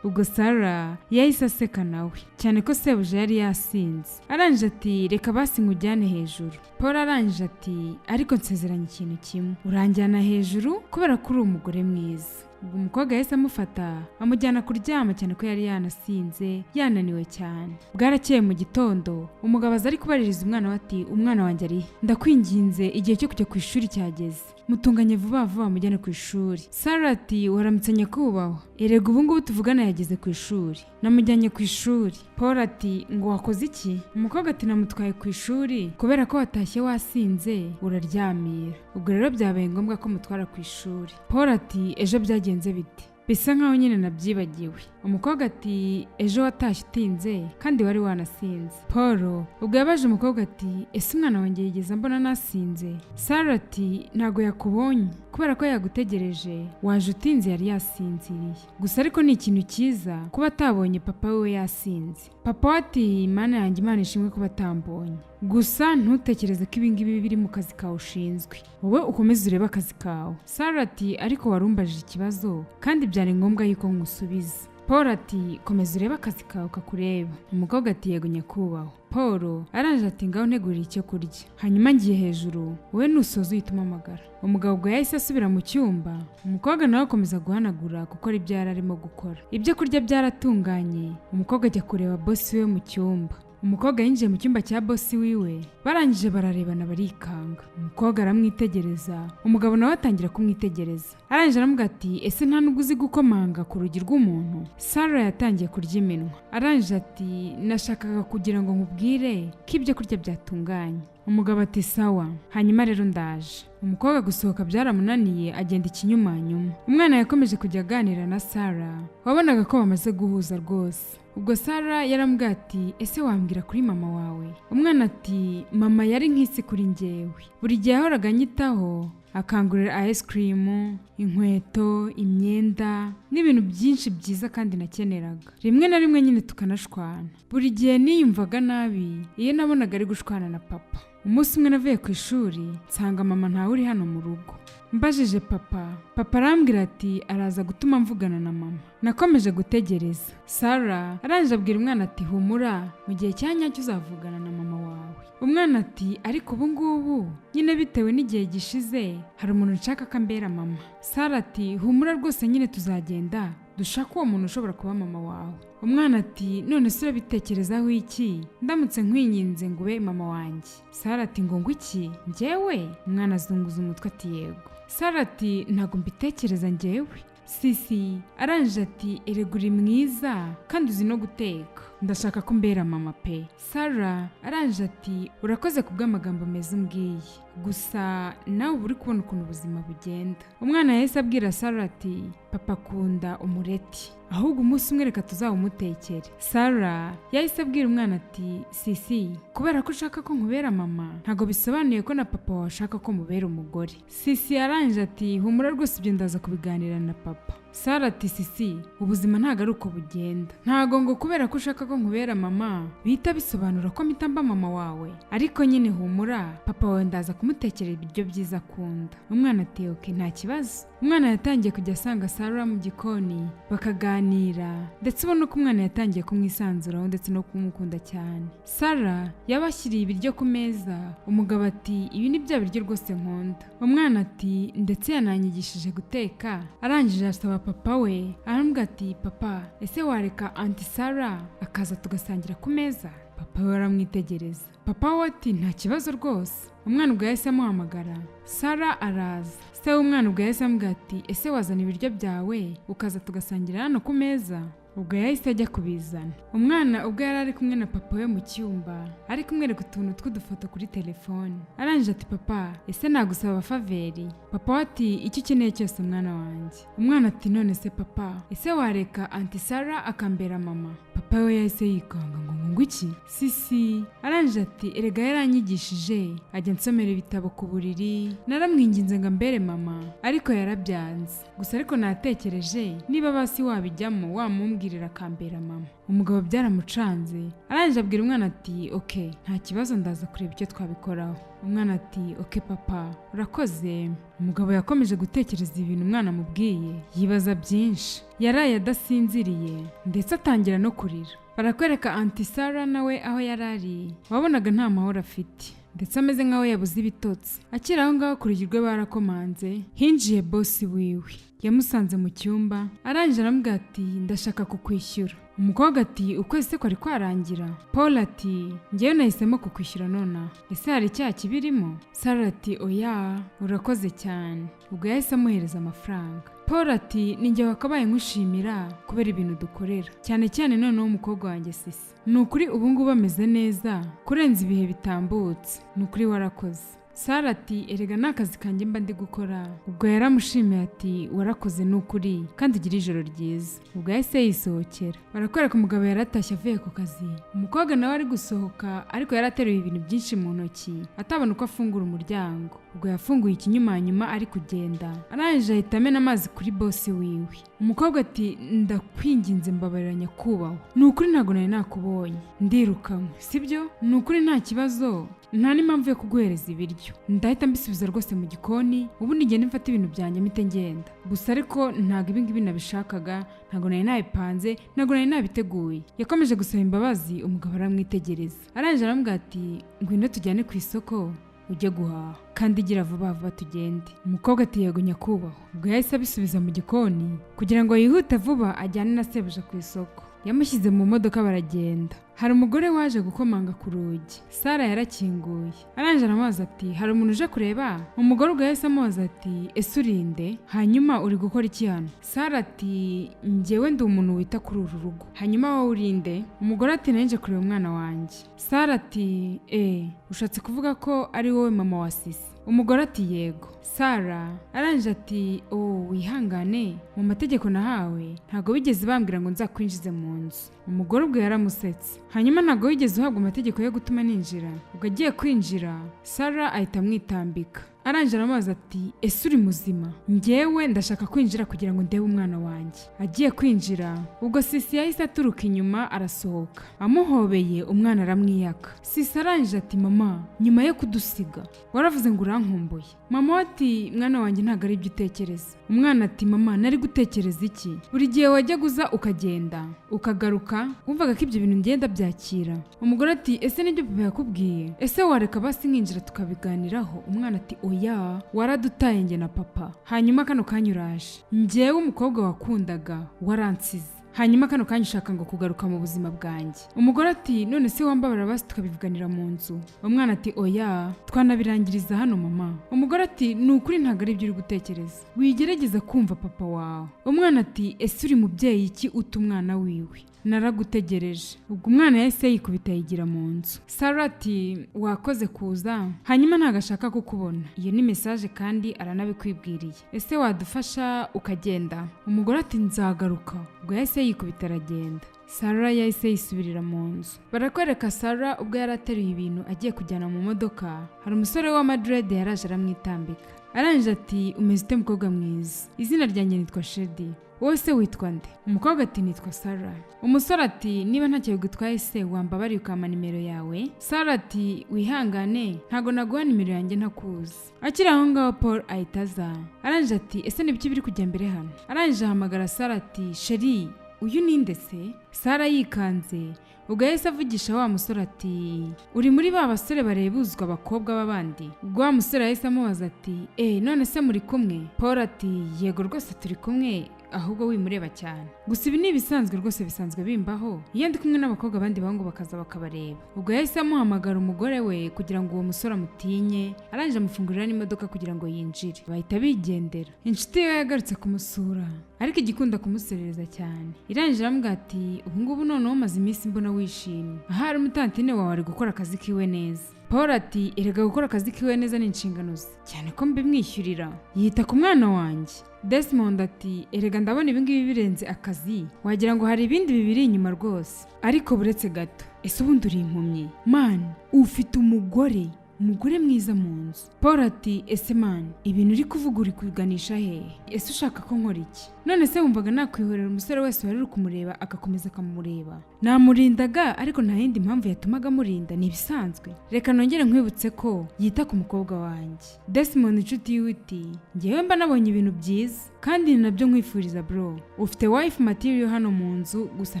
S1: Ubwo Sara yahise aseka nawe, cyane ko sebuja yari yasinze. Arangije ati: "Reka basi nkujyane hejuru." Paul arangije ati: "Ariko nsezeranye ikintu kimwe, uranjyana hejuru kubera ko uri umugore mwiza." Ubwo umukobwa yahise amufata amujyana kuryama, cyane ko yari yanasinze, yananiwe cyane. Bwarakeye mu gitondo, umugabo aza ari kubaririza umwana we ati: "Umwana wanjye ari he? Ndakwinginze, igihe cyo kujya ku ishuri cyageze, mutunganye vuba vuba mujyane ku ishuri." Sara ati: "Waramutse nyakubahwa, erega ubu ngubu tuvugana yageze ku ishuri, namujyanye ku ishuri." Paul ati: "Ngo wakoze iki?" Umukobwa ati: "Namutwaye ku ishuri kubera ko watashye wasinze uraryamira, ubwo rero byabaye ngombwa ko mutwara ku ishuri." Paul ati: "Ejo byagenze bite? Bisa nkaho nyine nabyibagiwe." Umukobwa ati: "Ejo watashye utinze kandi wari wanasinze." Paul ubwo yabaje umukobwa ati: "Ese umwana wanjye yigeze mbona nasinze?" Sara ati: "Ntago yakubonye kubera ko yagutegereje, waje utinze, yari yasinziriye. Gusa ariko ni ikintu cyiza kuba atabonye papa we yasinze." Papa we ati: "Mana yanjye, Imana ishimwe kuba atambonye. Gusa ntutekereze ko ibingibi biri mu kazi kawe ushinzwe, wowe ukomeze urebe akazi kawe." Sara ati: "Ariko warumbajije ikibazo kandi byari ngombwa yuko nkusubiza." Paul ati: "Komeza urebe akazi kawe kakureba." Umukobwa ati: "Yego nyakubahwa." Paul arangije ati: "Ngaho ntegurira icyo kurya, hanyuma ngiye hejuru, wowe nusoza uhita umpamagara." Umugabo ubwo yahise asubira mu cyumba, umukobwa nawe akomeza guhanagura gukora ibyo yari arimo gukora. Ibyo kurya byaratunganye, umukobwa ajya kureba bosi we mu cyumba. Umukobwa yinjiye mu cyumba cya bosi wiwe, barangije bararebana barikanga. Umukobwa aramwitegereza, umugabo nawe atangira kumwitegereza. Arangije aramubwira ati: "Ese nta nubwo uzi gukomanga ku rugi rw'umuntu?" Sara yatangiye kurya iminwa. Arangije ati: "Nashakaga kugira ngo nkubwire ko ibyo kurya byatunganye." Umugabo ati: "Sawa, hanyuma rero ndaje." Umukobwa gusohoka byaramunaniye, agenda ikinyumanyuma. Umwana yakomeje kujya aganira na Sara, wabonaga ko bamaze guhuza rwose. Ubwo Sara yaramubwiye ati: "Ese wambwira kuri mama wawe?" Umwana ati: "Mama yari nk'isi kuri njyewe, buri gihe yahoraga anyitaho, akangurira ice cream, inkweto, imyenda n'ibintu byinshi byiza kandi nakeneraga. Rimwe na rimwe nyine tukanashwana. Buri gihe niyumvaga nabi iyo nabonaga ari gushwana na papa. Umunsi umwe navuye ku ishuri nsanga mama ntawe uri hano mu rugo. Mbajije papa, papa arambwira ati araza gutuma mvugana na mama. Nakomeje gutegereza." Sara arangije abwira umwana ati: "Humura, mu gihe cya nyacyo uzavugana na mama wawe." Umwana ati: "Ariko ubu ngubu nyine bitewe n'igihe gishize, hari umuntu nshaka ko ambera mama." Sara ati: "Humura rwose, nyine tuzagenda dushaka uwo muntu ushobora kuba mama wawe." Umwana ati: "None se urabitekerezaho iki ndamutse nkwinginze ngo ube mama wanjye?" Sara ati: Ngo iki? Njyewe?" Umwana azunguza umutwe ati: "Yego." Sara ati: "Ntabwo mbitekereza njyewe." Sisi arangije ati: "Erega uri mwiza kandi uzi no guteka, ndashaka ko umbera mama pe." Sara arangije ati: "Urakoze ku bw'amagambo meza umbwiye, gusa nawe uba uri kubona ukuntu ubuzima bugenda." Umwana yahise abwira Sara ati: "Papa akunda umureti, ahubwo umunsi umwe reka tuzawumutekere." Sara yahise abwira umwana ati: "Sisi, kubera ko ushaka ko nkubera mama, ntabwo bisobanuye ko na papa wawe ashaka ko mubera umugore." Sisi arangije ati: "Humura rwose, ibyo ndaza kubiganira na papa." Sara ati: "Sisi, ubuzima ntabwo ari uko bugenda. Ntabwo ngo kubera ko ushaka ko nkubera mama bihita bisobanura ko mpita mba mama wawe. Ariko nyine humura, papa wawe ndaza kumutekerera ibiryo byiza akunda." Umwana ati: "Okay, nta kibazo." Umwana yatangiye kujya asanga Sara mu gikoni bakaganira, ndetse ubona ko umwana yatangiye kumwisanzuraho ndetse no kumukunda cyane. Sara yabashyiriye ibiryo ku meza. Umugabo ati: "Ibi ni bya biryo rwose nkunda." Umwana ati: "Ndetse yananyigishije guteka." Arangije asaba papa we, aramubwira ati: "Papa, ese wareka Aunty Sara akaza tugasangira ku meza?" Papa we aramwitegereza. Papa we ati: "Nta kibazo rwose." Umwana ubwo yahise amuhamagara, Sara araza. Se w'umwana ubwo yahise amubwira ati: "Ese wazana ibiryo byawe ukaza tugasangira hano ku meza?" Ubwo yahise ajya kubizana. Umwana ubwo yari ari kumwe na papa we mu cyumba, ari kumwereka utuntu tw'udufoto kuri telefone. Arangije ati: "Papa, ese nagusaba favor?" Papa we ati: "Icyo ukeneye cyose, mwana wanjye." Umwana ati: "None se papa, ese wareka Aunty Sara akambera mama?" Papa we yahise yikanga ngo iki? Sisi arangije ati: "Erega yaranyigishije, ajya ansomera ibitabo ku buriri. Naramwinginze ngo ambere mama ariko yarabyanze. Gusa ariko natekereje niba basi wabijyamo wamumbwirira akambera mama." Umugabo byaramucanze. Arangije abwira umwana ati: "Okay, nta kibazo, ndaza kureba icyo twabikoraho." Umwana ati: "Okay papa, urakoze." Umugabo yakomeje gutekereza ibintu umwana amubwiye, yibaza byinshi. Yaraye adasinziriye, ndetse atangira no kurira. Barakwereka Aunty Sara nawe aho yari ari, wabonaga nta mahoro afite, ndetse ameze nk'aho yabuze ibitotsi. Akiri aho ngaho, ku rugi rwe barakomanze, hinjiye boss wiwe. Yamusanze mu cyumba, arangije aramubwira ati: "Ndashaka kukwishyura." Umukobwa ati: "Ukwezi se kwari kwarangira?" Paul ati: "Ngewe nahisemo kukwishyura nonaha. Ese hari icyaha kibirimo?" Sara ati: "Oya, urakoze cyane." Ubwo yahise amuhereza amafaranga. Paul ati: "Ninjye wakabaye nkushimira kubera ibintu dukorera, cyane cyane noneho umukobwa wanjye Sisi. Ni ukuri ubu ngubu ameze neza kurenza ibihe bitambutse. Ni ukuri warakoze." Sara ati: "Erega ni akazi kanjye mba ndi gukora." Ubwo yaramushimiye ati: "Warakoze ni ukuri, kandi ugire ijoro ryiza." Ubwo yahise yisohokera. Barakwereka umugabo yaratashye avuye ku kazi. Umukobwa nawe ari gusohoka, ariko yari ateruye ibintu byinshi mu ntoki, atabona uko afungura umuryango. Ubwo yafunguye ikinyumanyuma ari kugenda, arangije ahita amena amazi kuri boss wiwe. Umukobwa ati: "Ndakwinginze mbabarira nyakubahwa, ni ukuri ntabwo nari nakubonye, ndirukankwe sibyo? Ni ukuri nta kibazo, nta n'impamvu yo kuguhereza ibiryo. Ndahita mbisubiza rwose mu gikoni, ubundi ngende mfate ibintu byanjye mpite ngenda. Gusa ariko ntabwo ibi ngibi nabishakaga, ntabwo nari nabipanze, ntabwo nari nabiteguye." Yakomeje gusaba imbabazi, umugabo aramwitegereza, arangije aramubwira ati: "Ngwino tujyane ku isoko ujye guhaha, kandi gira vuba vuba tugende." Umukobwa ati: "Yego nyakubahwa." Ubwo yahise abisubiza mu gikoni kugira ngo yihute vuba ajyane na sebuja ku isoko. Yamushyize mu modoka baragenda. Hari umugore waje gukomanga ku rugi. Sara yarakinguye, arangije aramubaza ati: "Hari umuntu uje kureba?" Umugore ubwo yahise amubaza ati: "Ese urinde? Hanyuma uri gukora iki hano?" Sara ati: "Njyewe ndi umuntu wita kuri uru rugo. Hanyuma wowe urinde?" Umugore ati: "Nje kureba umwana wanjye." Sara ati: "Eh, ushatse kuvuga ko ari wowe mama wa Sisi?" Umugore ati: "Yego." Sara arangije ati: "Oh, wihangane, mu mategeko nahawe ntabwo bigeze bambwira ngo nzakwinjize mu nzu." Umugore ubwo yaramusetse. "Hanyuma ntabwo wigeze uhabwa amategeko yo gutuma ninjira?" Ubwo agiye kwinjira, Sara ahita amwitambika, arangije aramubaza ati: "Ese uri muzima? Njyewe ndashaka kwinjira kugira ngo ndebe umwana wanjye." Agiye kwinjira, ubwo Sisi yahise aturuka inyuma arasohoka, amuhobeye umwana aramwiyaka. Sisi arangije ati: "Mama, nyuma yo kudusiga waravuze ngo urankumbuye." Mama we ati: "Mwana wanjye, ntabwo ari ibyo utekereza." Umwana ati: "Mama, nari gutekereza iki? Buri gihe wajyaga uza ukagenda ukagaruka, wumvaga ko ibyo bintu ngenda byakira." Umugore ati: "Ese nibyo papa yakubwiye? Ese wareka basi nkinjira tukabiganiraho?" Umwana ati: "Oya, waradutaye njye na papa, hanyuma kano kanya uraje. Njyewe umukobwa wakundaga waransize, hanyuma kano kanya ushaka ngo kugaruka mu buzima bwanjye." Umugore ati: "None se wambabara basi tukabivuganira mu nzu?" Umwana ati: "Oya, twanabirangiriza hano mama." Umugore ati: "Ni ukuri ntabwo ari ibyo uri gutekereza, wigerageza kumva papa wawe." Umwana ati: "Ese uri mubyeyi ki uta umwana wiwe? Naragutegereje." Ubwo umwana yahise yikubita yigira mu nzu. Sara ati: "Wakoze kuza, hanyuma ntabwo ashaka kukubona. Iyo ni message kandi aranabikwibwiriye. Ese wadufasha ukagenda?" Umugore ati: "Nzagaruka." Ubwo yahise yikubita aragenda. Sara yahise yisubirira mu nzu. Barakwereka Sara ubwo yari ateruye ibintu agiye kujyana mu modoka, hari umusore w'amadreads yaraje aramwitambika, arangije ati: "Umeze ute mukobwa mwiza? Izina ryanjye nitwa Shedi, wowe se witwa nde?" Umukobwa ati: "Nitwa Sara." Umusore ati: "Niba ntacyo bigutwaye se wambabariye ukampa nimero yawe?" Sara ati: "Wihangane, ntabwo naguha nimero yanjye ntakuzi." Akiri aho ngaho, Paul ahita aza, arangije ati: "Ese nibiki biri kujya mbere hano?" Arangije ahamagara Sara ati: "Chérie, uyu ninde se?" Sara yikanze. Ubwo yahise avugisha wa musore ati: "Uri muri ba basore barebuzwa abakobwa b'abandi?" Ubwo wa musore yahise amubaza ati: "Eh, none se muri kumwe?" Paul ati: "Yego rwose turi kumwe, ahubwo wimureba cyane. Gusa ibi ni ibisanzwe rwose, bisanzwe bimbaho iyo ndi kumwe n'abakobwa, abandi bahungu bakaza bakabareba." Ubwo yahise amuhamagara umugore we kugira ngo uwo musore amutinye, arangije amufungurira n'imodoka kugira ngo yinjire, bahita bigendera. Inshuti ye yagarutse kumusura, ariko igikunda kumuserereza cyane. Irangije aramubwira ati: "Ubu ngubu noneho umaze iminsi mbona wishimye, ahari umutantine wawe ari gukora akazi kiwe neza." Paul ati: "Erega gukora akazi kiwe neza ni inshingano ze, cyane ko mbimwishyurira. Yita ku mwana wanjye." Desmond ati: "Erega ndabona ibingibi birenze akazi, wagira ngo hari ibindi bibiri inyuma rwose. Ariko buretse gato, ese ubundi uri impumyi man? Ufite umugore, umugore mwiza mu nzu." Paul ati: "Ese man, ibintu uri kuvuga uri kuganisha hehe? Ese ushaka ko nkora iki?" None se wumvaga nakwihorera umusore wese wari uri kumureba agakomeza akamureba? Namurindaga, ariko nta yindi mpamvu yatumaga amurinda, ni ibisanzwe. Reka nongere nkwibutse ko yita ku mukobwa wanjye." Desmond inshuti yiwe iti: "Ngewe mba nabonye ibintu byiza kandi ni nabyo nkwifuriza, bro. Ufite wife material hano mu nzu, gusa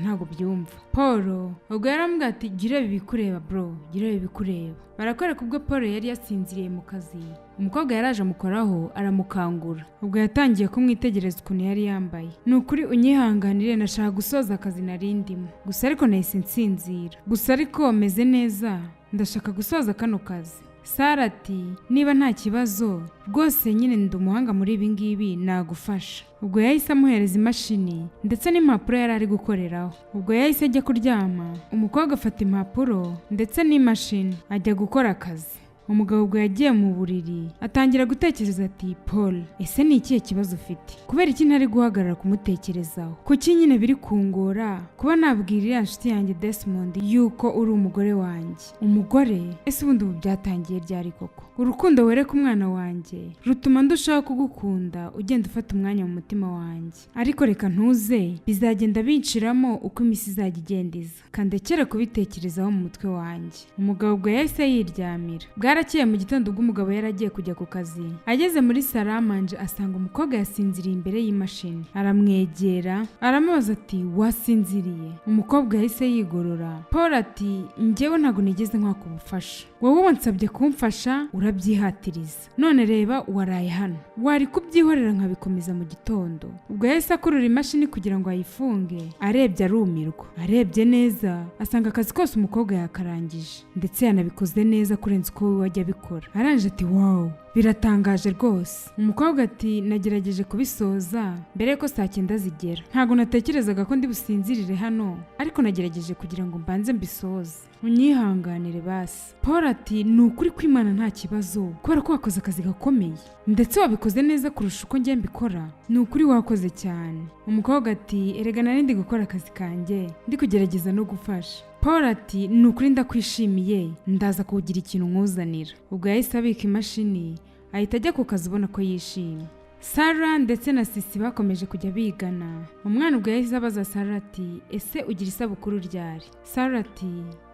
S1: ntabwo byumva." Paul ubwo yaramubwiye ati: "Jya ureba ibikureba, bro, jya ureba ibikureba." Barakwereka ubwo Paul yari yasinziriye mu kazi, umukobwa yaraje amukoraho aramukangura. Ubwo yatangiye kumwitegereza ukuntu yari yambaye. "Ni ukuri unyihanganire, nashaka gusoza akazi nari ndimo gusa, ariko nahise nsinzira. Gusa ariko meze neza, ndashaka gusoza kano kazi." Sara ati: "Niba nta kibazo rwose, nyine ndi umuhanga muri ibi ngibi, nagufasha." Ubwo yahise amuhereza imashini ndetse n'impapuro yari ari gukoreraho. Ubwo yahise ajya kuryama, umukobwa afata impapuro ndetse n'imashini ajya gukora akazi. Umugabo ubwo yagiye mu buriri atangira gutekereza ati: "Paul, ese ni ikihe kibazo ufite? Kubera iki ntari guhagarara kumutekerezaho? Kuki nyine biri kungora kuba nabwira iriya nshuti yanjye Desmond yuko uri umugore wanjye? Umugore? Ese ubundi ubu byatangiye ryari koko? Urukundo wereka umwana wanjye rutuma ndushaho kugukunda, ugenda ufata umwanya mu mutima wanjye. Ariko reka ntuze, bizagenda binshiramo uko iminsi izajya igenda iza. Kandekere kubitekerezaho mu mutwe wanjye." Umugabo ubwo yahise yiryamira. Bwarakeye mu gitondo, ubwo umugabo yari agiye kujya ku kazi, ageze muri salle à manger asanga umukobwa yasinziriye imbere y'imashini. Aramwegera aramubaza ati: "Wasinziriye?" Umukobwa yahise yigorora. Paul ati: "Njyewe ntabwo nigeze nkwaka ubufasha. Wowe wansabye kumfasha urabyihatiriza, none reba waraye hano. Wari kubyihorera nkabikomeza mu gitondo." Ubwo yahise akurura imashini kugira ngo ayifunge, arebye arumirwa. Arebye neza asanga akazi kose umukobwa yakarangije, ndetse yanabikoze neza kurenza uko we wajya abikora. Arangije ati: "Wow, biratangaje rwose." Umukobwa ati: "Nagerageje kubisoza mbere yuko saa 9 zigera. Ntabwo natekerezaga ko ndi businzirire hano, ariko nagerageje kugira ngo mbanze mbisoze, unyihanganire basi." Paul ati: "Ni ukuri kw'Imana nta kibazo, kubera ko wakoze akazi gakomeye, ndetse wabikoze neza kurusha uko njye mbikora. Ni ukuri wakoze cyane." Umukobwa ati: "Erega nari ndi gukora akazi kanjye, ndi kugerageza no gufasha." Paul ati: "Ni ukuri ndakwishimiye, ndaza kugira ikintu nkuzanira." Ubwo yahise abika imashini ahita ajya ku kazi, ubona ko yishimye. Sara ndetse na Sisi bakomeje kujya bigana. Umwana ubwo yahise abaza Sara ati: "Ese ugira isabukuru ryari?" Sara ati: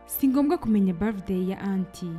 S1: "Si ngombwa kumenya birthday ya aunty,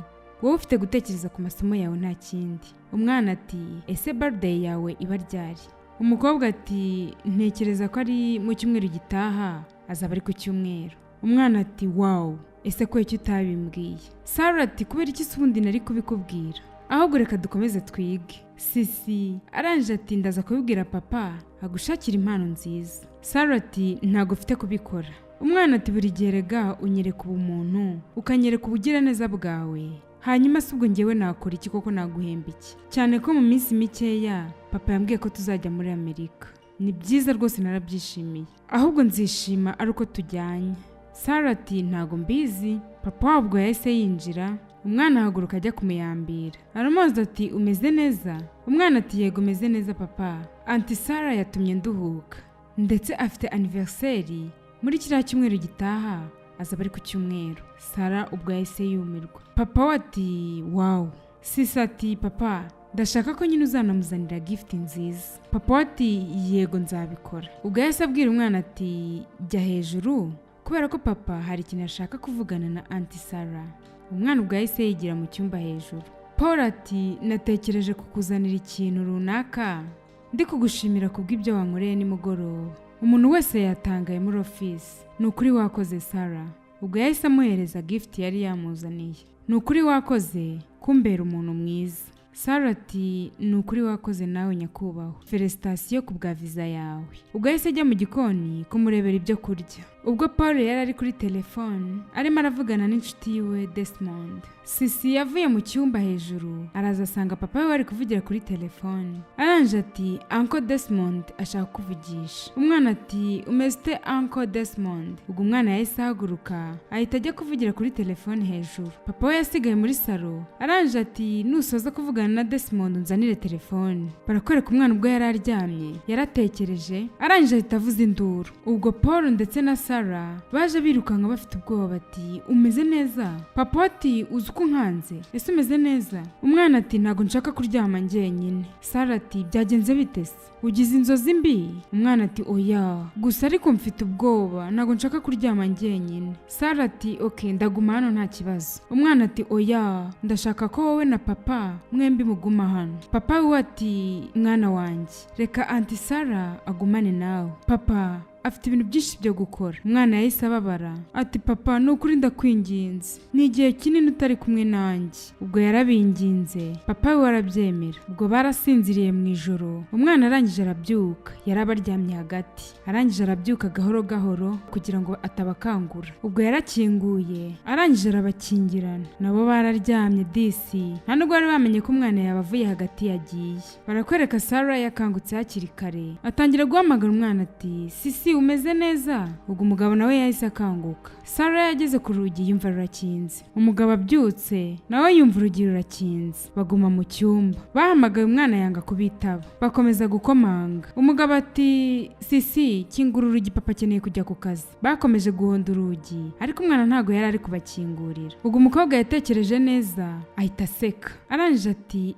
S1: wowe ufite gutekereza ku masomo yawe, nta kindi." Umwana ati: "Ese birthday yawe iba ryari?" Umukobwa ati: "Ntekereza ko ari mu cyumweru gitaha, azaba ari ku cyumweru." Umwana ati: "Wow, ese ko icyo utabimbwiye?" Sara ati: "Kubera iki se ubundi nari kubikubwira? Ahubwo reka dukomeze twige." Sisi arangije ati: "Ndaza kubibwira papa agushakira impano nziza." Sara ati: "Ntabwo ufite kubikora." Umwana ati: "Buri gihe rega unyereka ubumuntu, ukanyereka ubugiraneza bwawe. Hanyuma se ubwo ngewe nakora iki koko? Naguhemba iki? Cyane ko mu minsi mikeya papa yambwiye ko tuzajya muri Amerika. Ni byiza rwose, narabyishimiye. Ahubwo nzishima ari uko tujyanye." Sara ati: "Ntago mbizi." Papa wabwo yahise yinjira, umwana ahaguruka ajya kumuyambira. Aramubaza ati: "Umeze neza?" Umwana ati: "Yego, umeze neza papa. Aunty Sara yatumye nduhuka, ndetse afite anniversaire muri kiriya cyumweru gitaha, azaba ari ku cyumweru." Sara ubwo yahise yumirwa. Papa we ati: "Wow." Sisa ati: "Papa, ndashaka ko nyine uzanamuzanira gift nziza." Papa we ati: "Yego, nzabikora." Ubwo yahise abwira umwana ati: "Jya hejuru, kubera ko papa hari ikintu ashaka kuvugana na Aunty Sara." Umwana ubwo yahise yigira mu cyumba hejuru. Paul ati: "Natekereje kukuzanira ikintu runaka, ndi kugushimira kubw'ibyo wankoreye nimugoroba. Umuntu wese yatangaye muri ofisi. Ni ukuri wakoze." Sara ubwo yahise amuhereza gift yari yamuzaniye. "Ni ukuri wakoze kumbera umuntu mwiza." Sara ati: "Ni ukuri wakoze nawe nyakubahwa, félicitations ku bwa viza yawe." Ubwo yahise ajya mu gikoni kumurebera ibyo kurya. Ubwo Paul yari ari kuri telefone arimo aravugana n'inshuti yiwe Desmond, Sisi yavuye mu cyumba hejuru araza asanga papa we bari kuvugira kuri telefone. Arangije ati: "Uncle Desmond ashaka kuvugisha." Umwana ati: "Umeze ute, Uncle Desmond?" Ubwo umwana yahise ahaguruka ahita ajya kuvugira kuri telefone hejuru. Papa we yasigaye muri salo. Arangije ati: "Nusoza kuvugana na Desmond unzanire telefone." Barakwereka umwana ubwo yari aryamye yaratekereje, arangije ahita avuza induru. Ubwo Paul ndetse na Sara Sara baje birukanka bafite ubwoba, bati: "Umeze neza?" Papa ati: "Uzi uko unkanze? Ese umeze neza?" Umwana ati: "Ntabwo nshaka kuryama njyenyine." Sara ati: "Byagenze bite se? Ugize inzozi mbi?" Umwana ati: "Oya, gusa ariko mfite ubwoba, ntabwo nshaka kuryama njyenyine." Sara ati: "Ok, ndaguma hano, nta kibazo." Umwana ati: "Oya, ndashaka ko wowe na papa mwembi muguma hano." Papa we ati: "Mwana wanjye, reka Aunty Sara agumane nawe, papa afite ibintu byinshi byo gukora." Umwana yahise ababara ati: "Papa, ni ukuri ndakwinginze, ni igihe kinini utari kumwe nanjye." Ubwo yarabinginze, papa we arabyemera. Ubwo barasinziriye mu ijoro. Umwana arangije arabyuka, yari abaryamye hagati. Arangije arabyuka gahoro gahoro kugira ngo atabakangura. Ubwo yarakinguye, arangije arabakingirana, nabo bararyamye disi, nta nubwo bari bamenye ko umwana yabavuye hagati yagiye. Barakwereka Sara yakangutse hakiri kare, atangira guhamagara umwana ati: "Sisi, umeze neza?" Ubwo umugabo nawe yahise akanguka. Sara yageze ku rugi yumva rurakinze. Umugabo abyutse nawe yumva urugi rurakinze. Baguma mu cyumba, bahamagaye umwana yanga kubitaba, bakomeza gukomanga. Umugabo ati: "Sisi, kingura urugi, papa akeneye kujya ku kazi." Bakomeje guhonda urugi, ariko umwana ntabwo yari ari kubakingurira. Ubwo umukobwa yatekereje neza, ahita aseka, arangije ati: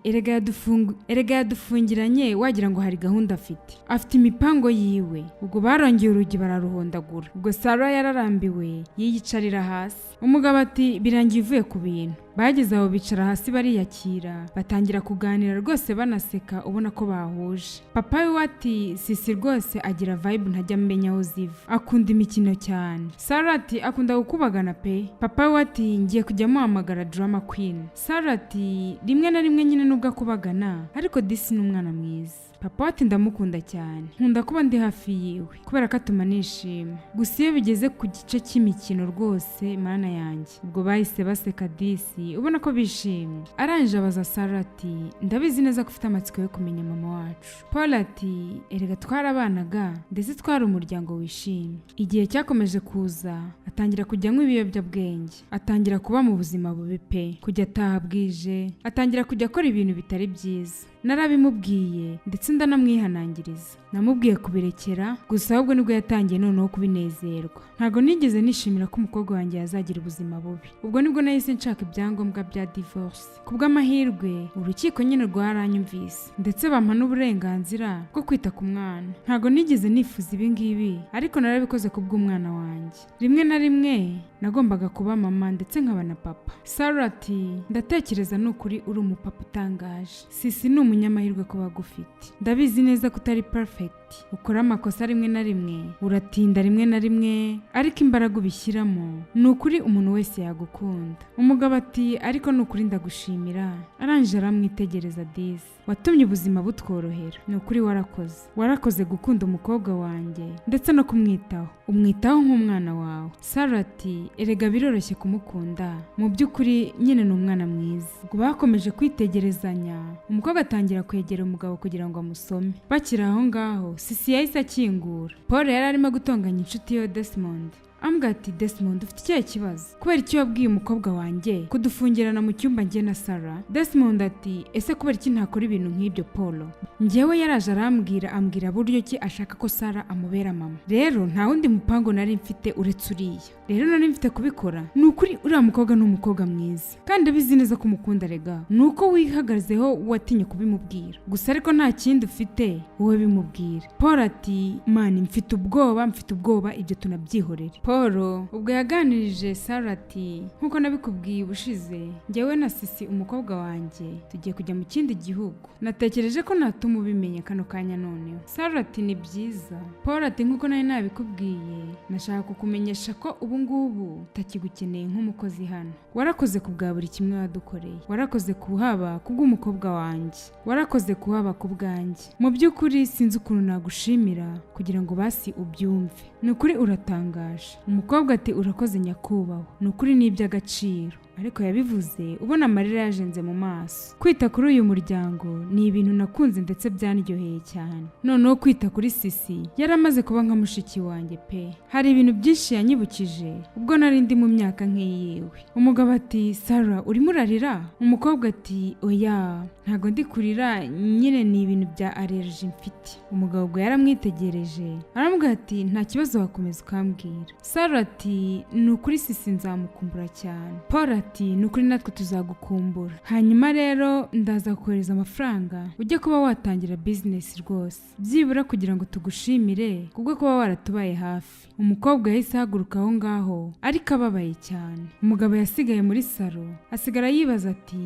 S1: "Erega yadufungiranye, wagira ngo hari gahunda afite, afite imipango yiwe." Ubwo barongeye urugi bararuhondagura. Ubwo Sara yararambiwe, yiyicarira hasi. Umugabo ati: "Birangiye uvuye ku bintu." Bageze aho bicara hasi, bariyakira, batangira kuganira rwose banaseka, ubona ko bahuje. Papa we ati: "Sisi rwose agira vibe ntajya amenya aho ziva, akunda imikino cyane." Sara ati: "Akunda gukubagana pe." Papa we ati: "Ngiye kujya muhamagara drama queen." Sara ati: "Rimwe na rimwe nyine nubwo akubagana, ariko disi ni umwana mwiza." Papa ati: "Ndamukunda cyane, nkunda kuba ndi hafi yiwe kubera ko atuma nishima. Gusa iyo bigeze ku gice cy'imikino rwose, Mana yanjye." Ubwo bahise baseka disi, ubona ko bishimye. Arangije abaza Sara ati: "Ndabizi neza ko ufite amatsiko yo kumenya mama wacu." Paul ati: "Erega twarabanaga, ndetse twari umuryango wishimye." Igihe cyakomeje kuza, atangira kujya anywa ibiyobyabwenge, atangira kuba mu buzima bubi pe, kujya ataha bwije, atangira kujya akora ibintu bitari byiza. Narabimubwiye ndetse ndanamwihanangiriza, namubwiye kubirekera, gusa ahubwo nibwo yatangiye noneho kubinezerwa. Ntabwo nigeze nishimira ko umukobwa wanjye yazagira ubuzima bubi. Ubwo nibwo nahise nshaka ibyangombwa bya divorce. Ku bw'amahirwe urukiko nyine rwaranyumvise, ndetse bampa n'uburenganzira bwo kwita ku mwana. Ntabwo nigeze nifuza ibi ngibi, ariko narabikoze ku bw'umwana wanjye. Rimwe na rimwe nagombaga kuba mama ndetse nkaba na papa. Sara ati: "Ndatekereza ni ukuri uri umupapa utangaje. Sisi ni umunyamahirwe kuba agufite. Ndabizi neza ko utari perfect, ukora amakosa rimwe na rimwe, uratinda rimwe na rimwe, ariko imbaraga ubishyiramo, ni ukuri umuntu wese yagukunda." Umugabo ati: "Ariko ni ukuri ndagushimira." Arangije aramwitegereza disi: "Watumye ubuzima butworohera, ni ukuri warakoze, warakoze gukunda umukobwa wanjye ndetse no kumwitaho, umwitaho nk'umwana wawe." Sara ati: "Erega biroroshye kumukunda, mu by'ukuri nyine ni umwana mwiza." Ubwo bakomeje kwitegerezanya, umukobwa atangira kwegera umugabo kugira ngo amusome. Bakiri aho ngaho, Sisi yahise akingura. Paul yari arimo gutonganya inshuti ye Desmond, ambwira ati: "Desmond, ufite ikihe kibazo? Kubera icyo wabwiye umukobwa wanjye kudufungirana mu cyumba njye na Sara?" Desmond ati: "Ese kubera iki ntakora ibintu nk'ibyo, Paul? Njyewe yaraje arambwira, ambwira buryo ki ashaka ko Sara amubera mama. Rero nta wundi mupango nari mfite uretse uriya, rero nari mfite kubikora. Ni ukuri uriya mukobwa ni umukobwa mwiza, kandi abizi neza ko umukunda. Rega ni uko wihagazeho, watinye kubimubwira gusa, ariko nta kindi ufite, wowe bimubwira." Paul ati: "Man, mfite ubwoba, mfite ubwoba, ibyo tunabyihorere." Paul ubwo yaganirije Sara ati: "Nkuko nabikubwiye ubushize, njyewe na Sisi umukobwa wanjye tugiye kujya mu kindi gihugu. Natekereje ko natuma ubimenya kano kanya noneho." Sara ati: "Ni byiza." Paul ati: "Nkuko nari nabikubwiye, nashaka kukumenyesha ko ubu ngubu utakigukeneye nk'umukozi hano. Warakoze ku bwa buri kimwe wadukoreye, warakoze kuhaba kubw'umukobwa wanjye, warakoze kuhaba ku bwanjye. Mu by'ukuri sinzi ukuntu nagushimira kugira ngo basi ubyumve, ni ukuri uratangaje." Umukobwa ati: "Urakoze nyakubahwa, ni ukuri ni iby'agaciro." Ariko yabivuze ubona amarira yajenze mu maso. Kwita kuri uyu muryango ni ibintu nakunze ndetse byanryoheye cyane. Noneho kwita kuri Sisi, yari amaze kuba nka mushiki wanjye pe. Hari ibintu byinshi yanyibukije ubwo nari ndi mu myaka nk'iyiwe. Umugabo ati: "Sara, urimo urarira?" Umukobwa ati: "Oya, ntabwo ndi kurira, nyine ni ibintu bya allergie mfite." Umugabo ubwo yaramwitegereje, aramubwira ati: "Nta kibazo, wakomeza ukambwira." Sara ati: "Ni ukuri Sisi nzamukumbura cyane." Paul ati: "Ni ukuri natwe tuzagukumbura. Hanyuma rero ndaza kohereza amafaranga ujye kuba watangira business rwose, byibura kugira ngo tugushimire kubwo kuba waratubaye hafi." Umukobwa yahise ahaguruka aho ngaho ariko ababaye cyane. Umugabo yasigaye muri salo, asigara yibaza ati: